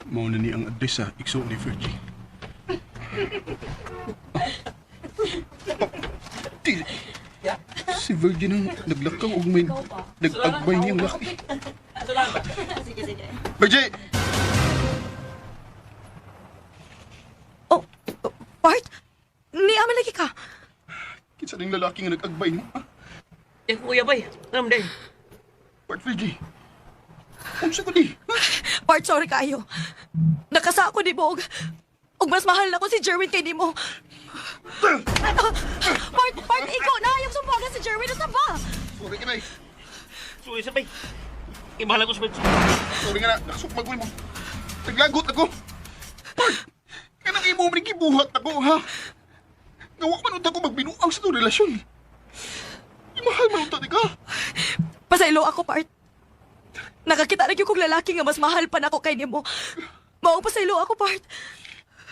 Mao na ni ang address sa igsoon ni Virgie. Di, si Virgie nang naglakaw og may nag-agbay niyang laki. Virgie! Oh, Bart? Niaman lagi ka. Kinsa ning lalaki nga nag-agbay mo? Ha? Eh, kuya bay. Ano day? Bart Virgie. Unsa ko di? Ha? Bart, sorry kayo. Nakasa ako ni Bog. Ug mas mahal na ko si Jerwin kay nimo. Bart, Bart, ikaw na! Yung sumbaga si Jerwin, nasa ba? Sorry ka na eh. Sorry sa bay. Imahala ko sa bay. Sorry nga na, nakasukmag ko mo. Naglagot ako. Bart, kanang imo man gibuhat ako, ha? Gawa man unta ko magbinuang sa itong relasyon. Imahal man unta ka. Pasaylo ako, Bart. Nakakita na gyud kong lalaki nga mas mahal pa nako kay nimo. Mao pasaylo ako, Bart.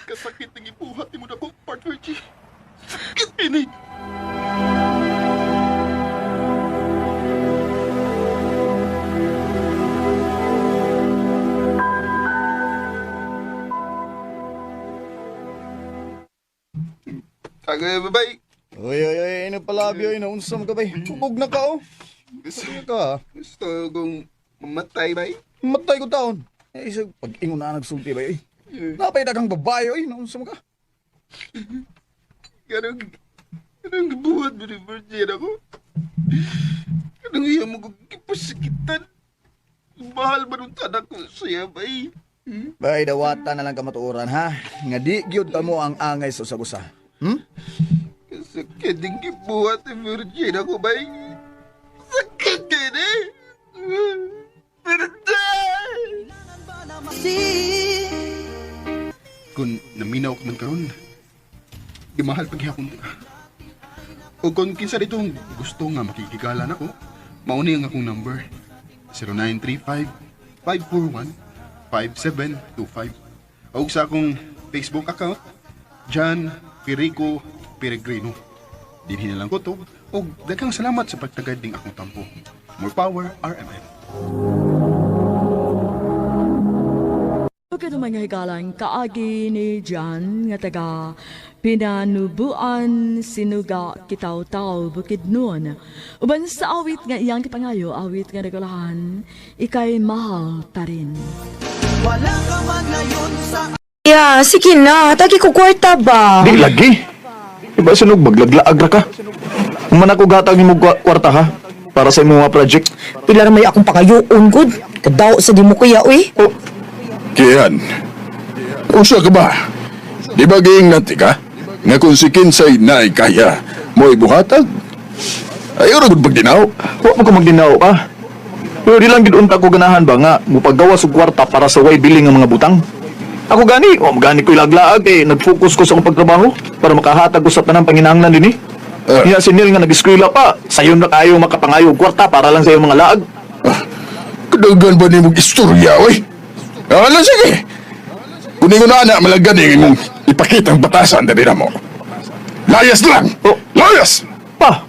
Kasakit ng ibuhat ni mo na ko, Bart Virgie. Sakit ini. Tagay, bye-bye. Oy, oy, oy, ano palabi, oy, naunsam ka bay. Tubog na ka, oh. Gusto, Sige ka, ha? gusto kong mamatay, bay. Matay ko taon. Eh, isa, pag ingon na nagsulti bay, oy. Napay daghang babae, oy, naunsam ka. Ganong buhat mo ni Virgin ako. Ganong iya mo kong kipasakitan. Mahal man ang tanak ko siya, bay. Hmm? Bay, dawata na lang kamatuoran, ha? Nga di gyud ka mo ang angay sa usag-usa. Hmm? Sakit din gibuhat ni Virgin ako, bay. Sakit din eh. Virgin! Kung naminaw ka man karon, gimahal paghihapon ka. O kung kinsa ditong gusto nga makikigala nako, mao ni ang akong number 0935-541-5725. O sa akong Facebook account, John Perico Peregrino. Dinhi na lang ko to, og daghang salamat sa pagtagad ning akong tampo. More power, RMN. Ug mga higalan kaagi ni John nga taga Pinanubuan Sinuga Kitaw-taw Bukidnon. Uban sa awit nga iyang kipangayo, awit nga nagulahan, ikay mahal pa rin. Yeah, sige na. Tagi ko kwarta ba? Di lagi. Iba sunog maglaglaag ra ka. Man ako gatag nimo kwarta ha para sa imong mga project. Pila ra may akong pangayoon gud. Kadaw sa di mo kuya uy. Oh, Kian, unsa ka ba? Di ba giingnan ti ka? Nga kung si Kinsay na kaya, mo ibuhatag? Ayaw ra gud pagdinaw. Wa man ko magdinaw ka. Pero di lang gid unta ko ganahan ba nga mupagawas og kwarta para sa way billing nga mga butang. Ako gani, wa man gani ko ilaglaag eh nag-focus ko sa akong pagtrabaho para makahatag ko sa tanang panginahanglan dinhi. Niya si Neil nga nag-eskwela pa, sayon na kayo makapangayo og kwarta para lang sa iyong mga laag. Kadagan ba nimong istorya, oy? Ala, sige. Kung ingon na ana, malagan yung imong ipakitang batasan dali na mo. Layas lang! Oh. Layas! Pa!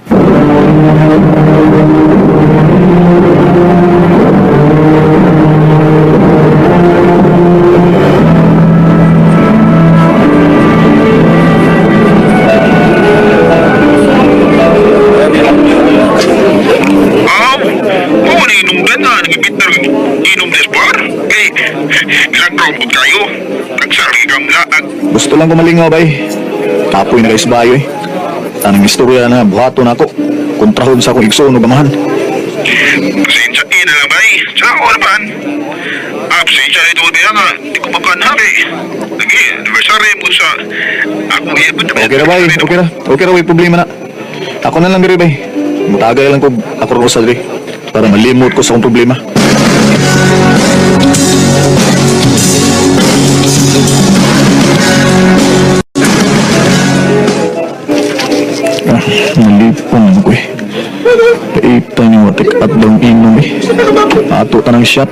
Mao ni inumdan na nagibitnar inom des bar. Kay milagro mo kayo. Nagsari kang laag. Gusto lang ko malingaw bay. Kapoy na kay sa bayo eh. Tanang istorya na buhaton ako. Kontrahon sa akong igsoon ug amahan. Pasensya na lang bay. Sa ako naman. Ah, pasensya na ito biya nga. Di ko makanhabi. Lagi, anniversary mo sa akong iyabot. Okay ra bay, okay ra. Okay ra way problema na. Ako na lang diri bay. Mutagay lang ko ako ro sa diri para malimot ko sa akong problema. Ah, nalipong ko eh. Paita niyo matik at dong inom eh. Ato tanang shot.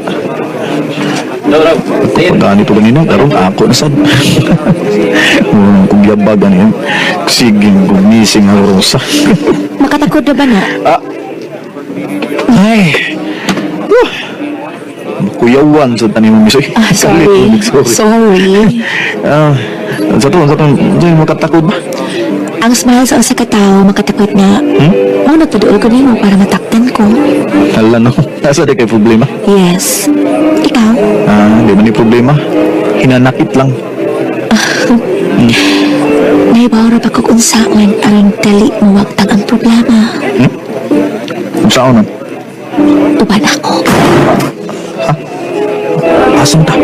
Ako pa ganito ganina, karon ako na sad. Murang kong yabag ano yun. Sige, gumising ang Rosa. Makatakod na ba na? Ah. Ay. Kuyawan sa tanim mo, misoy. Ah, sorry. Sorry. Sorry. Ah, sa to, diyan makatakod ba? Ang smile sa usa ka tawo makatakot nga. Hmm? Mao nagpaduol ko nimo para mataktan ko. Hala no, nasa di kay problema. Yes. Ikaw? Ah, di man ni problema. Hinanakit lang. Nahibaw ra ba kog unsaon aron dali mawagtang ang problema. Hmm? Unsaon man? Uban ako. Asa ta?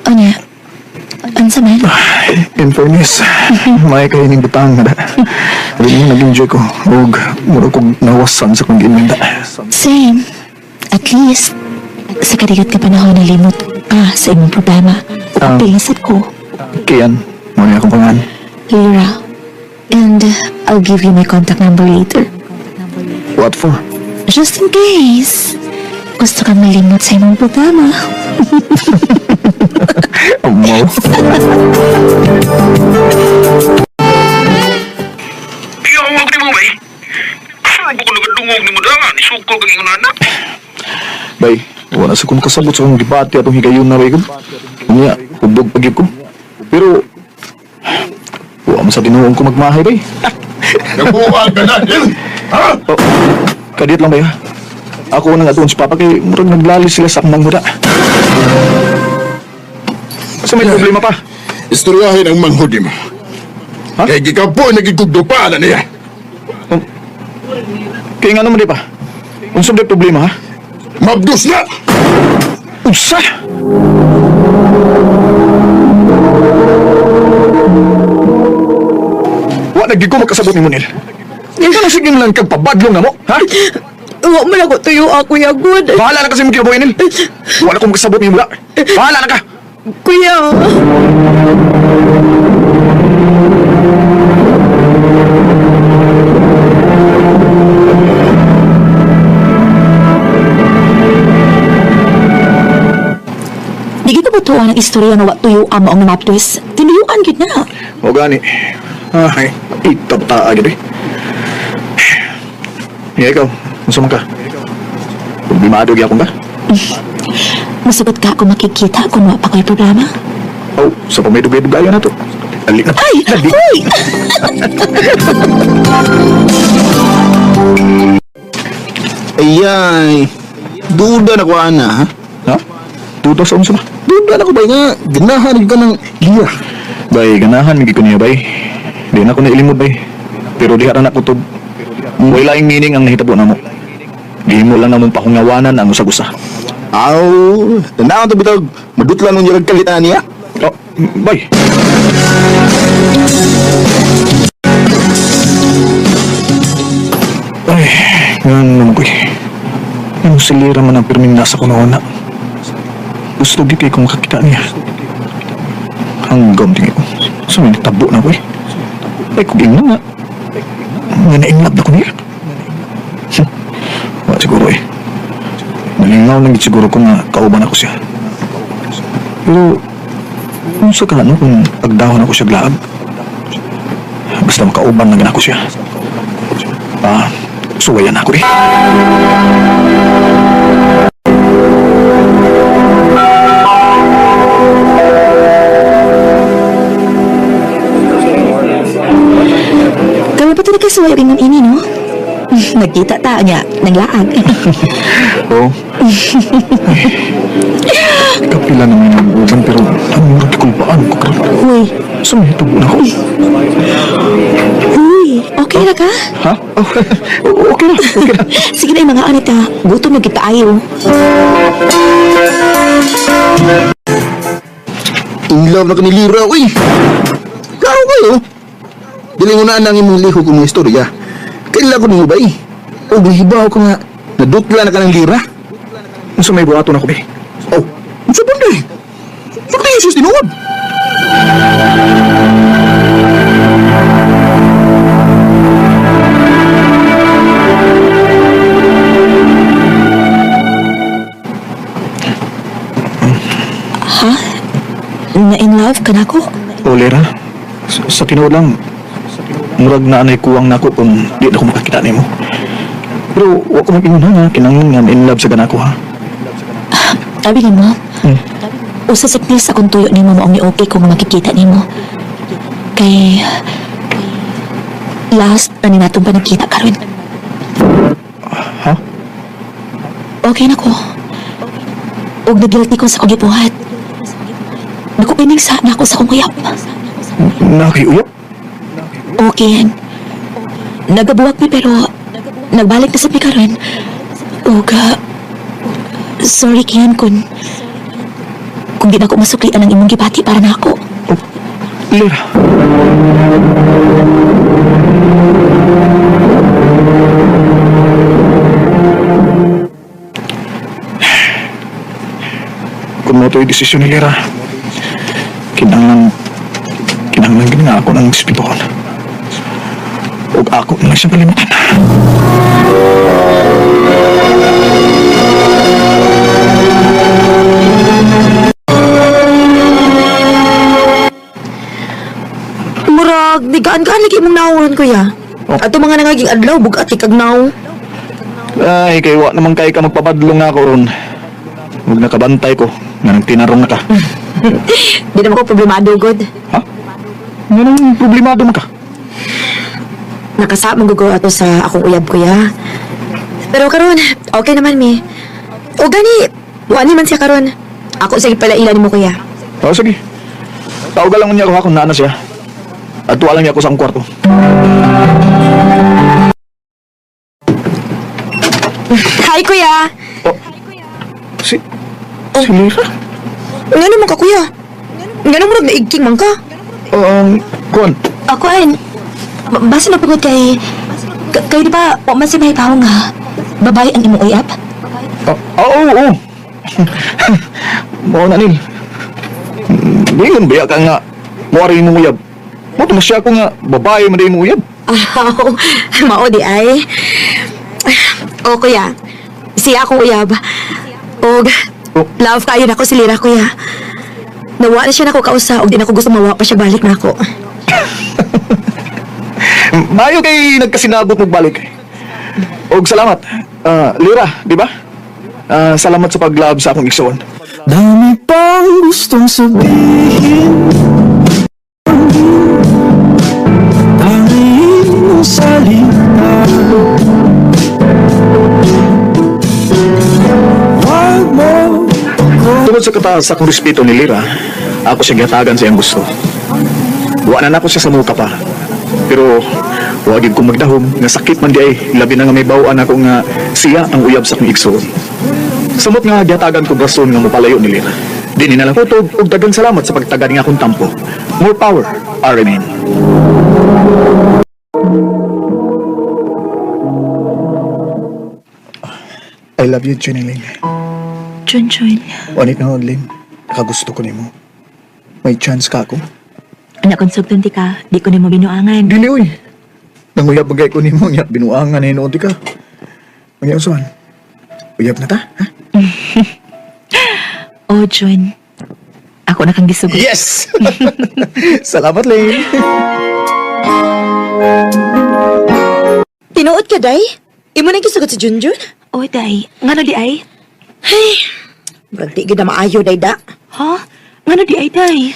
Unya. Unsa man? In fairness, may kayo ning butang na. Sabi mo, nag-enjoy ko. Ug, mura kong nawasan sa kong gininda. Same. At least, sa kadigat ka panahon nalimot ka sa imong problema. Ah. Ug pilisad ko, Kian, mo niya akong pangalan. Lira. And I'll give you my contact number later. What for? Just in case. Gusto kang malimot sa imong problema. Amaw. Iyaw ko ni mo bay. Saan ko nagadungog ni mo dangan? Isukol kang ingon anak. Bay, wala sa kong kasabot sa kong gibati atong higayon na bay ko. Unya, hubog pagib ko. Pero, wala man sa tinuong ko magmahay bay. Nabuwag ka na, Neil! Ha? Oh, kadiyot lang bay ha. Ako nang atuon si Papa kay murag naglali sila sa akong manghuda. Sa may problema pa? Istoryahin ang manghudi mo. Ha? Kay gikapoy nagigugdupa na niya. Kaya nga naman di pa. Unsa may problema ha? Mabdos na! Unsa? Wa na gyud ko makasabot nimo Nil. Ikaw na sige lang kag pabadlong na mo, ha? Wa man ako tuyo ako, Kuya Good. Bahala na kasi mo kinabuhi Nil. Wala ko makasabot nimo la. Bahala na ka. Kuya. Di kita butuan ang istorya nga wa tuyo ang maong namaptwis. Tinuyuan gid na. O gani. Ay, itabtaa gid eh. Ya ikaw, unsa man ka? Problemado gyapon ka? Musugot ka kung makikita kung wa pa ko'y problema. Oh, sa pamidugay-dugayan na to. Dali na. Ay! Dali. Uy! Ayay, duda na ko ana, ha? Ha? Duda sa unsa ba? Duda na ko ba nga, ganahan ka ng liya. Bay, ganahan migi ko niya bay. Di na ko nailimod bay. Pero diha ra na ko tub. Way laing meaning ang nahitabo namo. Gihimo lang namong pahungawanan ang usag-usa. Aw, tandaan to bitag, madutlan mo niya kalitan niya. Oh, bay. Ay, nga naman ko eh. Yung silira man ang pirming nasa kunoon na. Gusto gyud kay kong makakita niya. Hanggang tingin ko. Sa may tabo na ko eh. Ay, kung ingnan nga. Nga nainlove na ko niya. Wala siguro eh. Nalingaw lang gid siguro ko nga kauban ako siya. Pero, unsa ka ano kung agdahon ako siya glaag? Basta makauban lang ako siya. Ah, suwayan ako eh. Kawa pa talaga kasuway og ingon ini, no? Nagkita ta niya, nanglaag. Oo. Ay, kapila naman ang uban pero ang murag kulpaan ko karon. Uy, Sa may tubo na ko. uy, okay ra ka? Ha? Oh, okay na, okay na. Sige na yung mga anit ha. Gutom na kita ayo. In love na ka ni Lira, uy. Klaro kayo. Dili mo na ang imong lihok kung mga istorya. Kaila ko nimo ba eh. Og nahibaw ko nga, nadutla na ka ng lira. Unsa may buhaton ako, be? Oh, unsa ba day? Sakti Jesus tinuod. Ha? Na in love ka na ko? O, Lera, sa tinuod lang, murag na anay kuwang nako kung di na ko makakita nimo. Pero wa ko mag-ingon ha, nga kinahanglan nga in love sa ganako ha. Abi nimo. Usa sa please akong tuyo nimo maong ni okay kung makikita nimo. Kay last na ni natong panagkita karon. Ha? Okay na ko. Og nagilty ko sa akong gibuhat. Nakupining sa na ako sa akong uyab. Nakiuyap? Okay yan. Nagabuwag mi pero nagbalik na sa mi karon. Og sorry Kian kung di na ko masuklian ang imong gibati para nako. Lera. Kung mo to'y desisyon ni Lera, kinahanglan, kinahanglan gid nga ako ng respetuhon. Ug ako na lang siyang kalimutan. Murag, nigaan-gaan lagi imong naon, kuya. Oh. Ato mga nangaging adlaw, bugat kag naw. Ay, kay wa naman kay ka magpapadlong nga ako ron. Huwag nakabantay ko, nga nang tinarong na ka. Di naman ko problemado, god. Ha? Nga nang problemado man ka. Nakasama gugo ato sa akong uyab, kuya. Pero karon, okay naman mi. O gani, wa ni man siya karon. Ako sige pala ilan mo, kuya. O, sige. Tawagan lang niya ako ha kung naana siya. At tuwa lang niya ako sa akong kwarto. Hi, kuya. Oh. Si... Si Lira? Nga naman ka, kuya. Nga naman naigking man ka. Kuan. Ako ay basta na pagod kay kay di ba wa man si mahibaw nga babae ang imong uyab? Oh, oo, oo. Mao na nil. Dingon biya ka nga. Muari mo uyab. Mo tumasya ko nga babae man mo uyab. Aw, mao di ay. O kuya, siya akong uyab. Og love kayo nako si Lira kuya. Nawa na siya nako kausa og di nako gusto mawa pa siya balik nako. Mayo kay nagkasinabot magbalik. Og salamat. Ah, Lira, di ba? Ah, salamat sa pag-love sa akong igsoon. Dami pang gustong sabihin. Tangiin ang salita. Huwag mo ako Tungod sa kataas sa akong respeto ni Lira, ako siya gihatagan sa iyang gusto. Wa na nako siya sa muka pa. Pero wa gid ko magdahom nga sakit man di ay labi na nga may bawaan ako nga siya ang uyab sa akong igsoon. Samot nga gihatagan ko rason nga mopalayo ni Lira. Di ni na lang kutob ug daghang salamat sa pagtaga ni akong tampo. More power, RMN. I love you, Jeneline. Chun Chun. Wanit na Lin. Nakagusto ko nimo. May chance ka ako? Anak kung sugton ti ka, di ko nimo binuangan. Dili oy. Nanguyab bagay ko nimo nya binuangan na hinuon ti ka. Mangyaw man. Uyab na ta, ha? Oh, Jun. Ako na kang gisugot. Yes. Salamat, Lin. Tinuod ka, day? Imo nang gisugot si Junjun? Oh, day. Ngano di ay? Murag di gyud na maayo, day da. Ha? Ngano di ay, day?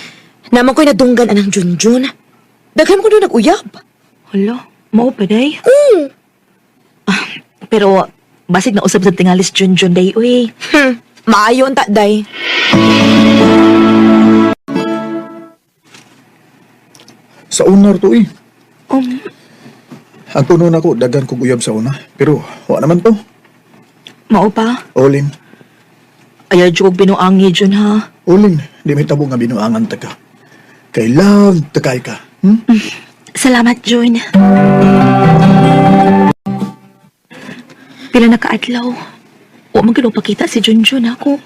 Naman ko'y nadunggan anang Junjun. Daghan ko doon nag-uyab. Hala, mao pa, day? Ah, pero, basig na usab sa tingalis Junjun, day, uy. Maayo unta, day. Sa una to eh. Um, Ang tuno nako daghan kog uyab sa una, pero wa naman to. mao pa? Olin, Ayaw jud kog binuangi, Jun, ha? Olin, di may tabo nga binuangan ta ka. Kay love ta kay ka. Salamat, Jun. Pila na kaadlaw. Wa man gyud pakita si Junjun ako.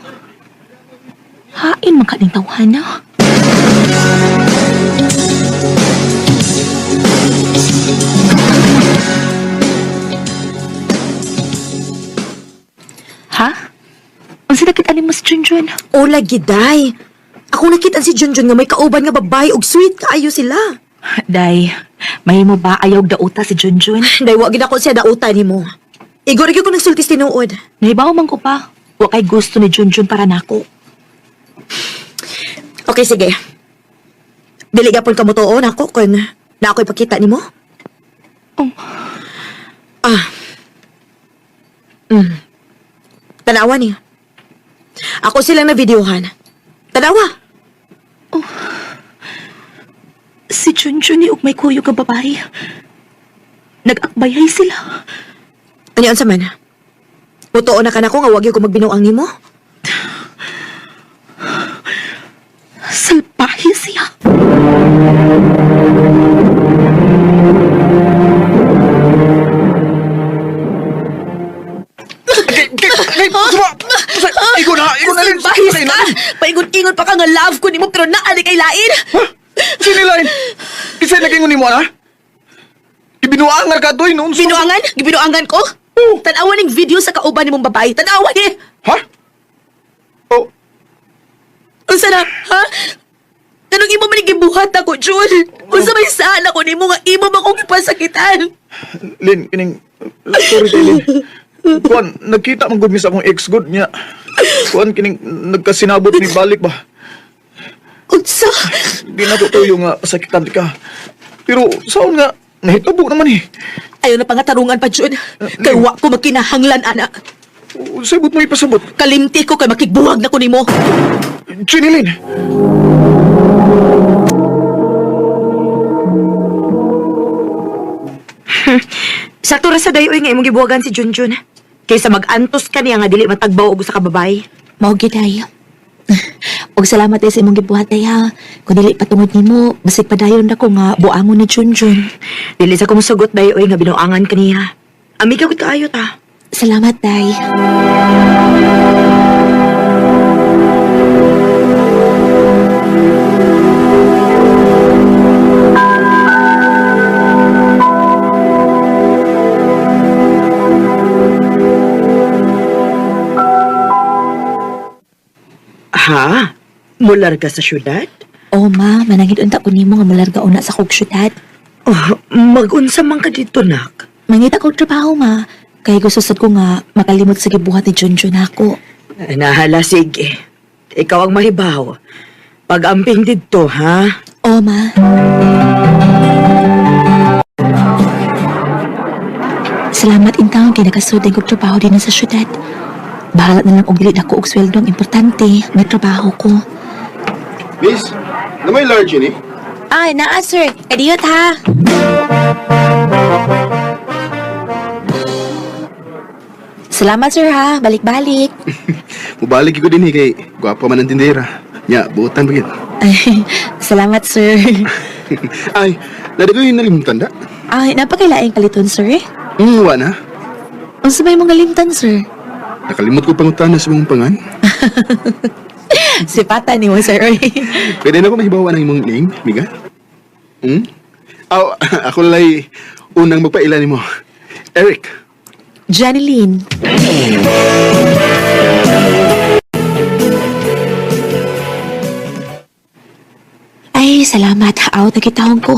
Hain man ka ning tawhana. Ha? Unsa nakita nimo si Junjun? Ola giday. Ako nakita si Junjun nga may kauban nga babae ug sweet kaayo sila. Day, mahimo ba ayaw dauta si Junjun? Day wa gid ako siya dauta nimo. Igor gyud ko nagsultis tinuod. Nahibaw man ko pa. Wa kay gusto ni Junjun para nako. Okay, sige. Dili gapon ka mo tuon ako kun na ako'y pakita nimo. Oh. Ah. Tanawa niya. Ako silang na-videohan. Tanawa. Si Junjun ni og may kuyog nga babae. Nag-akbayay sila. Ano unsa man? Mutuo na ka nako nga wag gyud ko magbinuang nimo. Salbahe siya. Igo na, igo na Lin. Salbahis ka! Paingon-ingon pa ka nga love ko nimo pero naa ni kay lain. Sinilain. Isa naging nimo na? Ibinuangan ka doy noon. Binuangan? Gibinuangan ko? Oh. Tanawa ning video sa kauban nimong babae. Tanawa ni. Ha? Oh, Unsa na, ha? Kanong imo man gibuhat ako, Jun? Unsa may saan ako nimo nga imo man kong gipasakitan? Lin, kining sorry kay Lin. Kuan, nagkita man gud mi sa akong ex good niya. Kuan kining nagkasinabot ni balik ba. Unsa? Di na ko tuyo nga pasakitan ka. Pero saon nga nahitabo naman eh. Ayaw na pangatarungan pa, Jun. Kay wa ko magkinahanglan, ana. Sabot mo ipasabot. Kalimti ko kay makigbuhag na ko nimo. Jenny Lin. Sakto ra sa dayoy nga imong gibuhagan si Junjun. Kaysa mag-antos ka niya nga dili matagbaw og usa ka babae. Mao gyud ay. Og salamat ay sa imong gibuhat ay ha. Kung dili patungod nimo, basig padayon na ko nga buangon ni Junjun. Dili sa kumusugot dayoy nga binuangan kaniya. Amiga gud kaayo ta. Salamat, Day. Ha? Mularga sa syudad? Oh, ma, manangit unta ko nimo nga mularga una sa kog syudad. Oh, magunsa man ka dito, nak. Mangita kog trabaho, ma. Kay gusto sad ko nga makalimot sa gibuhat ni Junjun ako. Nahala, sige. Ikaw ang mahibaw. Pag-amping dito, ha? Oh, ma. Salamat intawon kay nakasud kog trabaho din sa syudad. Bahala na lang og dili na ko og sweldo, ang importante may trabaho ko. Miss, na may large yun eh. Ay, naa sir. Kadiyot ha. Salamat sir ha. Balik-balik. Mubalik ko din eh kay gwapa man ang tindera. Nya, buotan ba yun? Ay, salamat sir. Ay, nari ko yung nalimutan da. Ay, napakailaing paliton sir. Wa na. Unsa may mga limtan sir? Nakalimot ko pangutana sa mong pangan. Sipatan nimo sir. Pwede na ko mahibawan ang imong name, miga? Hmm? Aw, ako lay unang magpaila nimo. Eric. Janeline. Ay, salamat. Out na kitahon ko.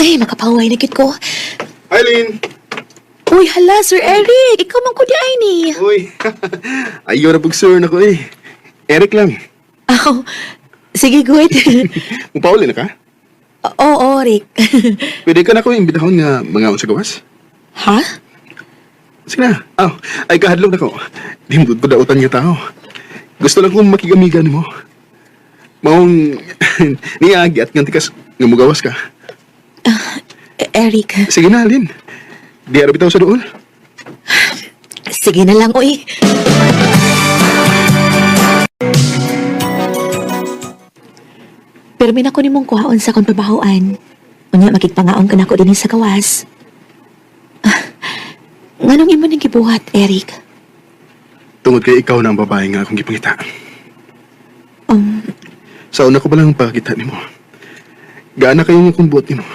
Ay, makapaway na kit ko. Eileen! Uy, hala, Sir Eric. Ikaw man ko di ay ni. Uy, ayaw na pag-sir na ko eh. Eric lang. Oh, sige, good. Mupauli na ka? Oo, Rick. Pwede ka na ko imbitahon nga mga sa gawas? Ha? Sige na. Aw, ay kahadlok na ko. Di mo ko dautan nga tao. Gusto lang kong makigamigan mo. Maong niagi at ngantikas nga mugawas ka. Eric, Sige na, Lin. Di ara bitaw sa doon. sige na lang, uy. Pero min ako nimong kuhaon sa akong trabahoan. Unya, makigpangaon ka na ako dinhi sa gawas. Nganong imo ning gibuhat, Eric? Tungod kay ikaw na ang babae nga akong gipangita. Sa una ko pa lang pagkita nimo. Gaana kayo nga akong buot nimo.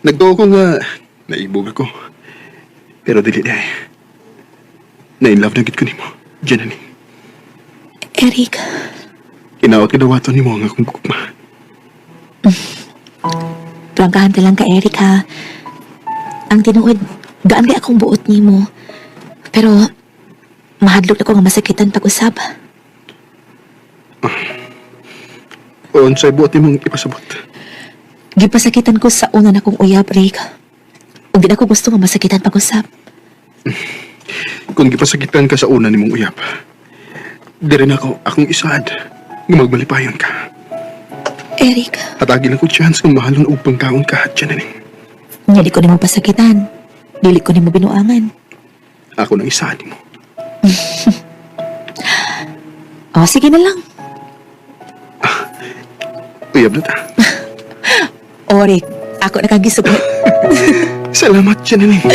Nagtuo ko nga naibog ako. Pero dili di ay. Na-in love na gid ko nimo, Jenaline. Eric, Hinaot ka dawaton nimo ang akong gugma. Prangkahan ta lang ka, Eric, ha? Ang tinuod, gaan kay akong buot nimo. Pero, mahadlok na ko nga masakitan pag-usab. O unsay buot nimong ipasabot? Gipasakitan ko sa una na kong uyab, Rick. Ug di na ko gusto nga masakitan pag-usab. Kung gipasakitan ka sa una nimong uyab, diri na ako akong isaad nga magmalipayon ka. Eric, Hatagi lang ko chance kung mahalon og pangkaon ka, Jenaline. nya di ko nimo pasakitan. Dili ko nimo binuangan. Ako nang isaad nimo. O, sige na lang. Uyab na ta. O, Rick, ako na kang gisugot. Salamat, Jenaline.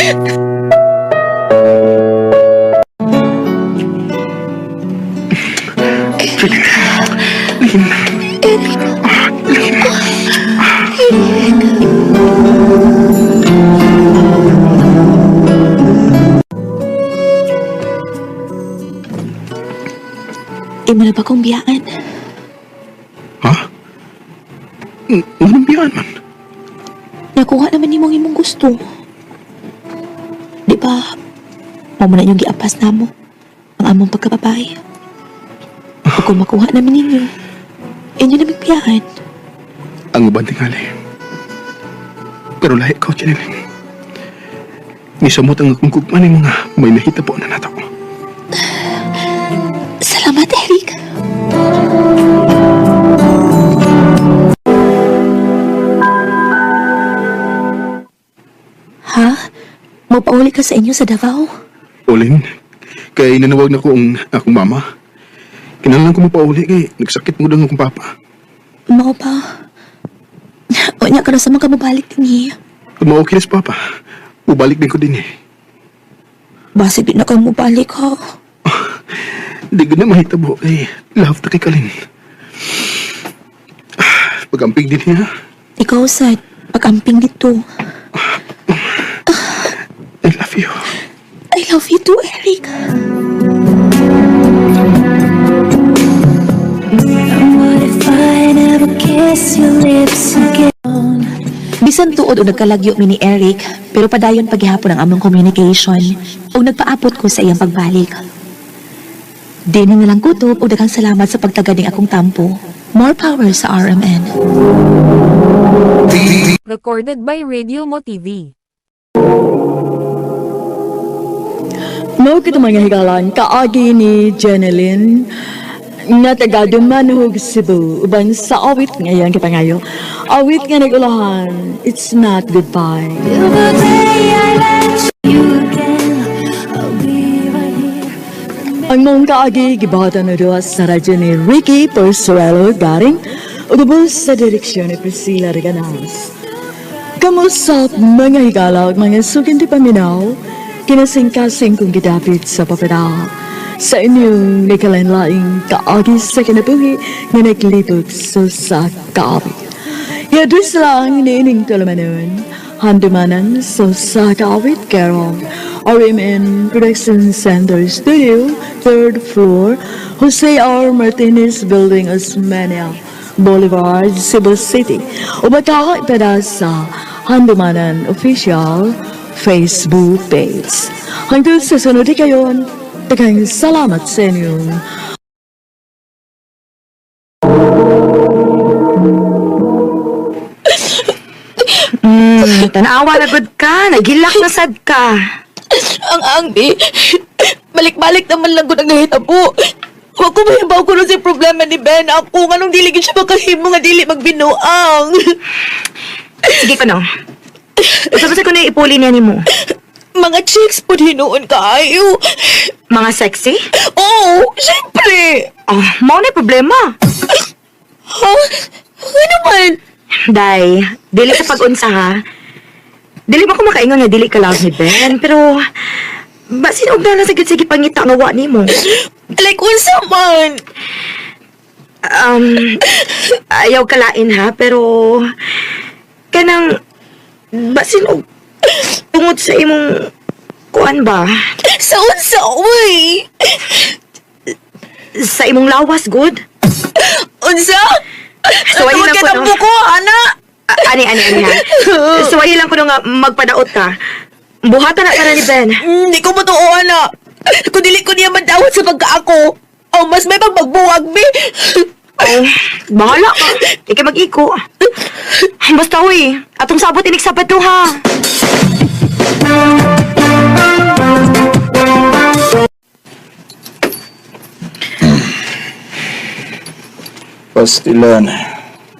Imo na ba kong biyaan? Ha? Anong biyaan man? Nakuha naman nimo ang imong gusto. Di ba, mao man na inyong giapas namo ang among pagkababae. Ug kung makuha namin ninyo, inyo naming biyaan. Ang uban tingali. Pero lahi ko, Jenaline. Nisamot ang akong gugma nimo nga may nahitabo na nato. Salamat, Eric. Ha? Mapauli ka sa inyo sa Davao? Ulin, kay nanawag na ko ang akong mama. Kinahanglan ko mapauli kay nagsakit mo ang akong papa. Mao ba? O nya ka na sa mga mabalik dinhi. Kung ma-okay na si papa, ubalik din ko din eh. Basig di na ka mobalik ha. Di ko na mahitabo kay love ta kay Kalin. Pag-amping din niya, Ikaw sad, pag-amping dito. I love you. I love you too, Eric. What if I never kiss your lips again? Bisan tuod o nagkalagyo mi ni Eric, pero padayon paghihapon ang among communication o nagpaabot ko sa iyang pagbalik. Di na lang kutob o daghang salamat sa pagtagad ning akong tampo. More power sa RMN. Recorded by Radio Mo TV. Mao kita mga higalan, kaagi ni Jeneline nga taga Dumanhog, Cebu, uban sa awit ngayang kipangayo. Awit nga nag-ulahan, It's Not Goodbye. Till the day I let you again, I'll be right here. Ang mong kaagi gibahatan na duha sa radyo ni Ricky Porsuelo Garing ug ubos sa direksyon ni Priscilla Reganas. Kamusta mga higala ug mga sukin di paminaw, kinasingkasing kong gidapit sa papeda. Sa inyong nagkalain-laing kaagi sa kinabuhi nga naglibog sa kaawit. Yadus lang niining tulamanon, handumanan sa kaawit kerong RMN Production Center Studio, 3rd floor, Jose R. Martinez Building, Osmeña Boulevard, Cebu City. O makakaipada sa Handumanan Official Facebook page. Hanggang sa sunod kayon, daghang salamat sa inyong Tanawa na gud ka, naghilak na sad ka. Ang angbi, balik-balik naman lang ko nang nahitabo. Wa ko mahibaw ko si problema ni Ben. Ako, nganong dili gid siya makahimo nga dili magbinuang. Sige ko no. Usa ko na ipuli niya nimo. Mga chicks po hinuon kaayo. Mga sexy? Oo, syempre. Oh, mao na problema. Ha? Ano man? Day, dili sa pag-unsa ha. Dili man ko makaingon nga dili ka love ni Ben, pero basin og na lang sa gid sige pangita nga wa nimo. Like, unsa man? Ayaw kalain ha, pero kanang basin og tungod sa imong kuan ba? Sa unsa, uy? Sa imong lawas, good? Unsa? So, ayun lang ko, no? ko, ana. Ani, ani, ani, ha? So, ayun lang ko no nga magpadaot ka. Buhatan na ka na ni Ben. Hindi ko matuo, ana. Kung dili ko niya madawat sa pagkaako, oh, mas may pagmagbuwag, be. Oh, bahala ka. Ikay mag-iko. Basta, uy. Atong sabot inig Sabado, ha? Pastilan.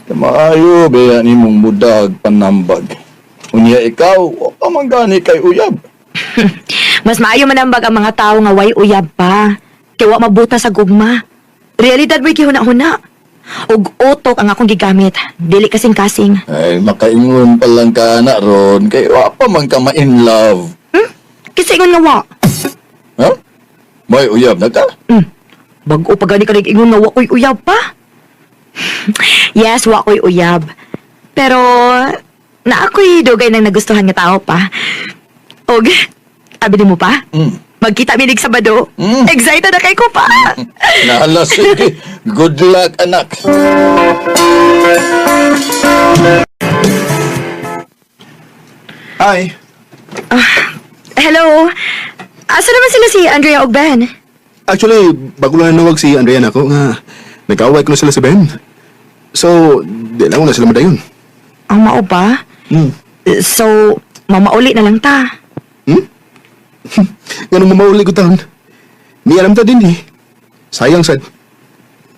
Maayo baya ni mong mudag panambag. Unya ikaw, wa pa man gani kay uyab. Mas maayo manambag ang mga tao nga way uyab pa. Kay wa mabuta sa gugma. Realidad mo'y gihuna-huna. Ug utok ang akong gigamit. Dili kasing-kasing. Ay, makaingon pa lang ka na ron, kay wa pa man ka ma-in love. Kasi ingon nga wa. Ha? May uyab na ka? Bag-o pa gani ka nag-ingon nga wa ko'y uyab pa. Yes, wa ko'y uyab. Pero, na ako'y dugay nang nagustuhan nga tao pa. Og, abi mo pa? Magkita mi nig Sabado. Excited na kay ko pa. Nahala, sige. Good luck, anak. Hi. Hello. Asa naman sila si Andrea ug Ben? Actually, bago lang nanawag si Andrea nako nga nag-away ko na sila si Ben. So, di lang ko na sila madayon. Ang mao ba? Hmm. So, mamauli na lang ta. Ganun mamauli ko taon. Ni alam ta din eh. Sayang sad.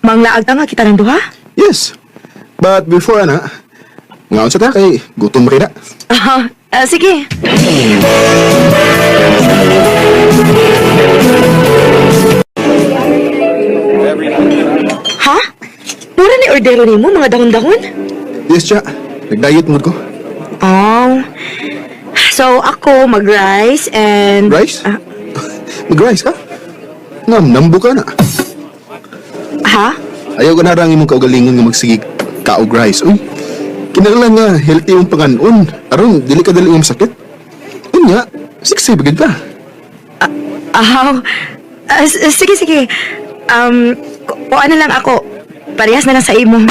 Manglaag ta nga kita ng duha? Yes. But before ana, ngaon sa ta kay gutom rin na. Ah, sige. Ha? Mura ni ordero nimo mga dahon-dahon? Yes, cha. Nag-diet mood ko. Oh. So, ako mag-rice and... Rice? Mag-rice ka? Ngam, nambo ka na. Ha? Ayaw ka na imong kaugalingon nga magsigig kaog rice. Uy, kinahanglan nga healthy yung panganon. Aron, dili ka dali yung sakit. Unya, sexy bagid ka. Ah, sige, sige. Kuha na lang ako. Parehas na lang sa imo.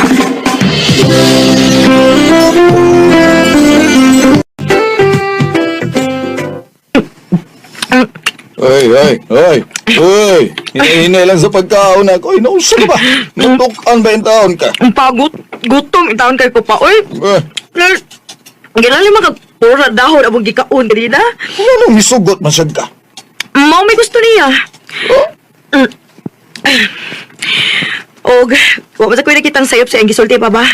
Oy, oy, oy, oy. Hinahinay lang sa pagkaon ako. Oy, nausa ka ba? Natukan ba yung taon ka? Ang pagod. Gutom. Itaon kay ko pa. Uy, Eh, Ginali mga pura dahon abong gikaon kanina. ano misugot man sad ka? Mao may gusto niya. Oh? Og, wa man sa ko'y nakitang sayop sa iyang gisulti pa ba?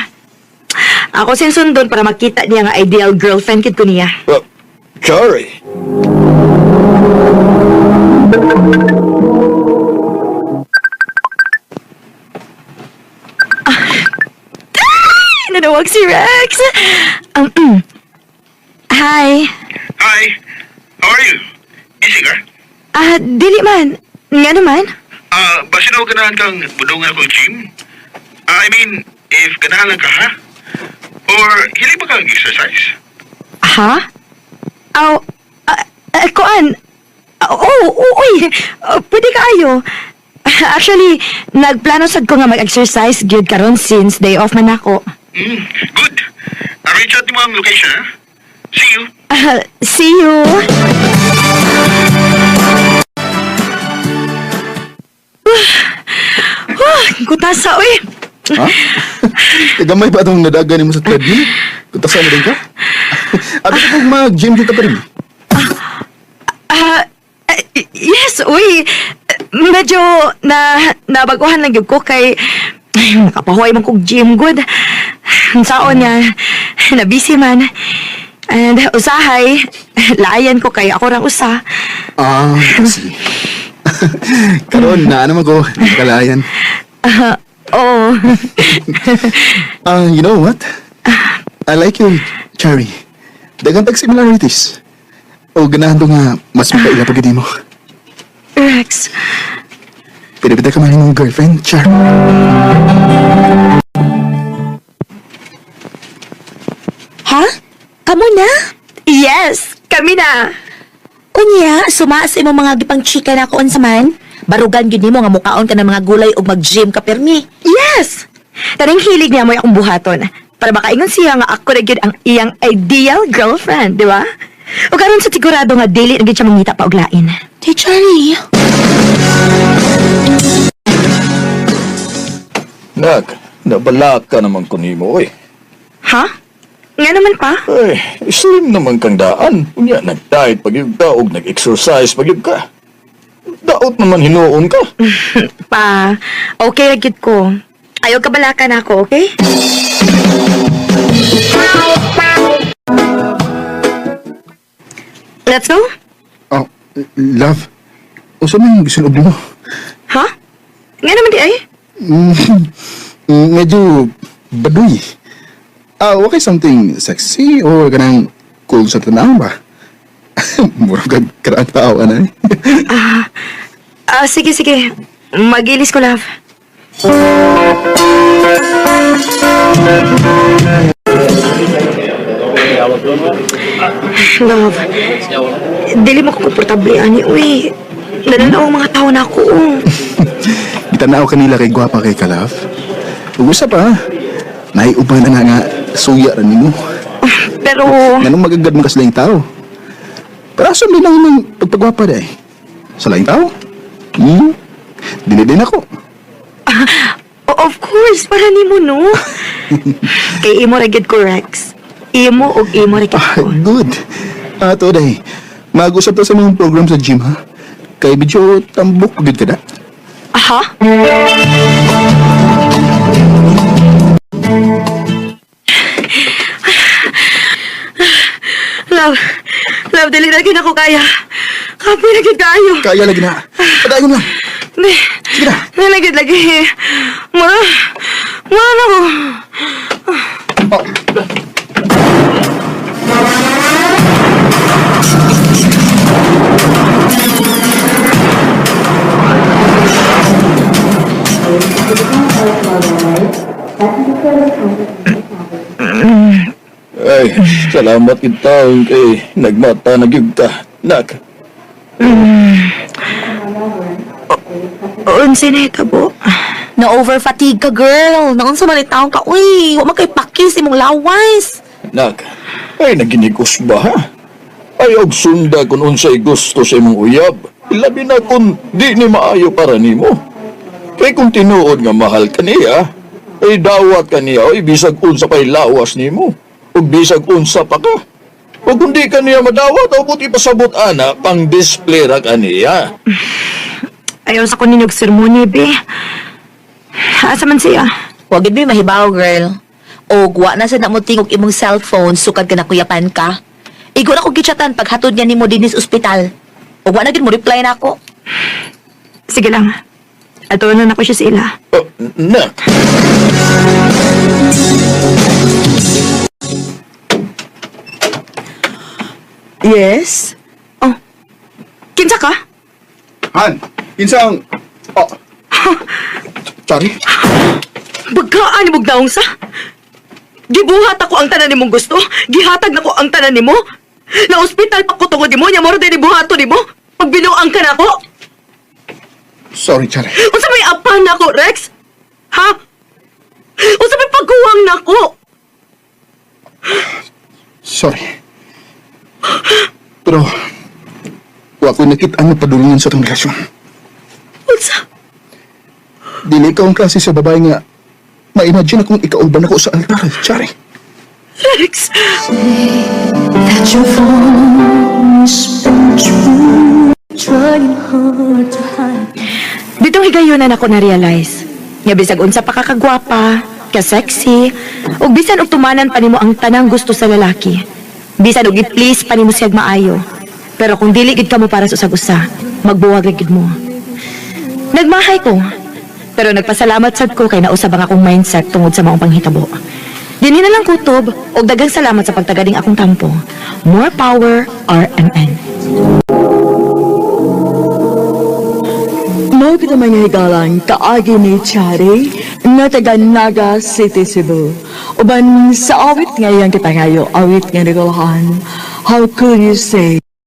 Ako sin sundon para makita niya nga ideal girlfriend kid ko niya. Sorry. Ay, nanawag si Rex! Hi. Hi. How are you? Busy ka? Ah, dili man. Nga naman. Ah, basin ako ganahan kang budungan akong gym? Ah, I mean, if ganahan lang ka, ha? Or hilig ba kang exercise? Ha? Aw, kuan. Oh, oh, uy. Pwede ka ayo. Actually, nagplano sad ko nga mag-exercise gyud karon since day off man ako. Good. Arrange out mo ang location, ha? See you. Ah, see you. Kutasa, uy. Ha? Gamay ba itong nadagan mo sa treadmill? Kutasa na din ka? Abi ka kung mag-gym dito pa rin. Ah, yes, uy. Medyo na nabaguhan lang gyud ko kay ay, nakapahuway man kog gym good. Ang saon nga na busy man. And usahay, laayan ko kay ako rang usa. Ah, sige. Karon na ano ko, nakalayan. Ah, oh. Ah, you know what? I like you, Cherry. Daghang tag similarities. O ganahan to nga mas makaila pag mo. Rex, Pwede ba ka man mong girlfriend, Char? Ha? Kamo na? Yes, kami na. Unya, suma sa imong mga gipang chika na ako unsa man. Barugan gyud nimo nga mukaon ka ng mga gulay ug mag-gym ka permi. Yes! Tanang hilig niya mo'y akong buhaton. Para makaingon siya nga ako na gyud ang iyang ideal girlfriend, di ba? O karon sa sigurado nga dili na gyud siya mangita pa og lain. Hey, Charlie. Nak, nabalak ka naman ko nimo, oy. Ha? Nga naman pa? Ay, slim naman kang daan. Unya, nag-diet pag yun ka, og nag-exercise pag yun ka. Daot naman hinuon ka. Pa, okay ra gyud ko. Ayaw kabalakan ako, okay? Let's go? Oh, love. Usa man yung gisulob nimo? Ha? Nga naman di ay? Medyo baduy. Ah, okay something sexy or ganang cool sa tanaw ba? Murag kag karaan tao ana. Eh. Ah, sige, sige. Magilis ko, love. Love, dili mo ko komportable ani, uy. Nananaw ang mga tao na ako. Oh. Gitanaw kanila kay gwapa kay ka, love. Ug usa pa, naiuban na nga nga suya ra nimo. Pero, Nganong magagad man ka sa laing tao? Pero asa man lang imong pagpagwapa day? Sa laing tao? Hmm? Dili din ako. Of course, para nimo no. Kay imo ra gyud ko, Rex. Imo og imo ra gyud Ah, ko. good. Ato day. Mag-usap ta sa mga program sa gym ha. Kay medyo tambok gud ka da. Aha? Love, love, dili na gyud ako kaya. Kapoy na gyud kaayo. Kaya lagi na. Padayon lang. Hindi. Sige na. Dili na gyud lagi. Mura, mura na ko. Oh. Ay, salamat kita kay nagmata na gyud ka. Nak, Unsay na hitabo? Na over fatigue ka, girl. Naunsa man taon ka, uy. Wa man kay pakis imong lawas. nak. Ay, naginigos ba ha? Ay, og sunda kung unsay gusto sa imong uyab. Labi na kung di ni maayo para nimo. Kay kung tinuod nga mahal ka niya, ay dawat ka niya, oy bisag unsa pa'y lawas nimo. Ug bisag unsa pa ka. O kung di ka niya madawat, o buti pasabot ana, pang display ra ka niya. Ayaw sa ko ninyog sermon, be. Asa man siya? Wa gid mi mahibaw, girl. Og wa na sa na mo tingog imong cellphone sukad ka na kuyapan ka. Igo na ko gichatan paghatod niya nimo dinhi sa ospital. Og wa na gid mo reply na ako. Sige lang. Ato na nako siya sa ila. Oh, nak, Yes? Oh. Kinsa ka? Han, kinsang Oh. Sorry. Bagkaan ni daong sa? Gibuhat ako ang tanan nimong gusto. Gihatag nako ang tanan nimo. Na ospital pa ko tungod nimo, nya moro din buhaton nimo. Pagbinuang ka nako. Sorry, Chare. Unsa may apan nako, Rex? Ha? Unsa may pagkuwang nako? Sorry. Pero, wa ko nakita ang padulungan sa itong relasyon. Unsa? Dili ka ang klase sa babae nga ma-imagine akong ikauban ako sa altar, Chare. Rex! That your phone's been true. Trying hard to hide. Ditong higayonan ako na-realize. Nga bisag unsa pa ka kagwapa, ka-sexy, ug bisan og tumanan pa nimo ang tanang gusto sa lalaki. Bisan og i-please pa nimo siyag maayo. Pero kung dili gid kamo para sa usag-usa, magbuwag ra gid mo. Nagmahay ko. Pero nagpasalamat sad ko kay nausab ang akong mindset tungod sa maong panghitabo. Dinhi na lang kutob og daghang salamat sa pagtagading akong tampo. More power, RMN. Mao kita mga higalang kaagi ni Chari nga taga Naga City, Cebu. Uban sa awit nga iyang kipangayo, awit nga nagulahan, How Could You Say?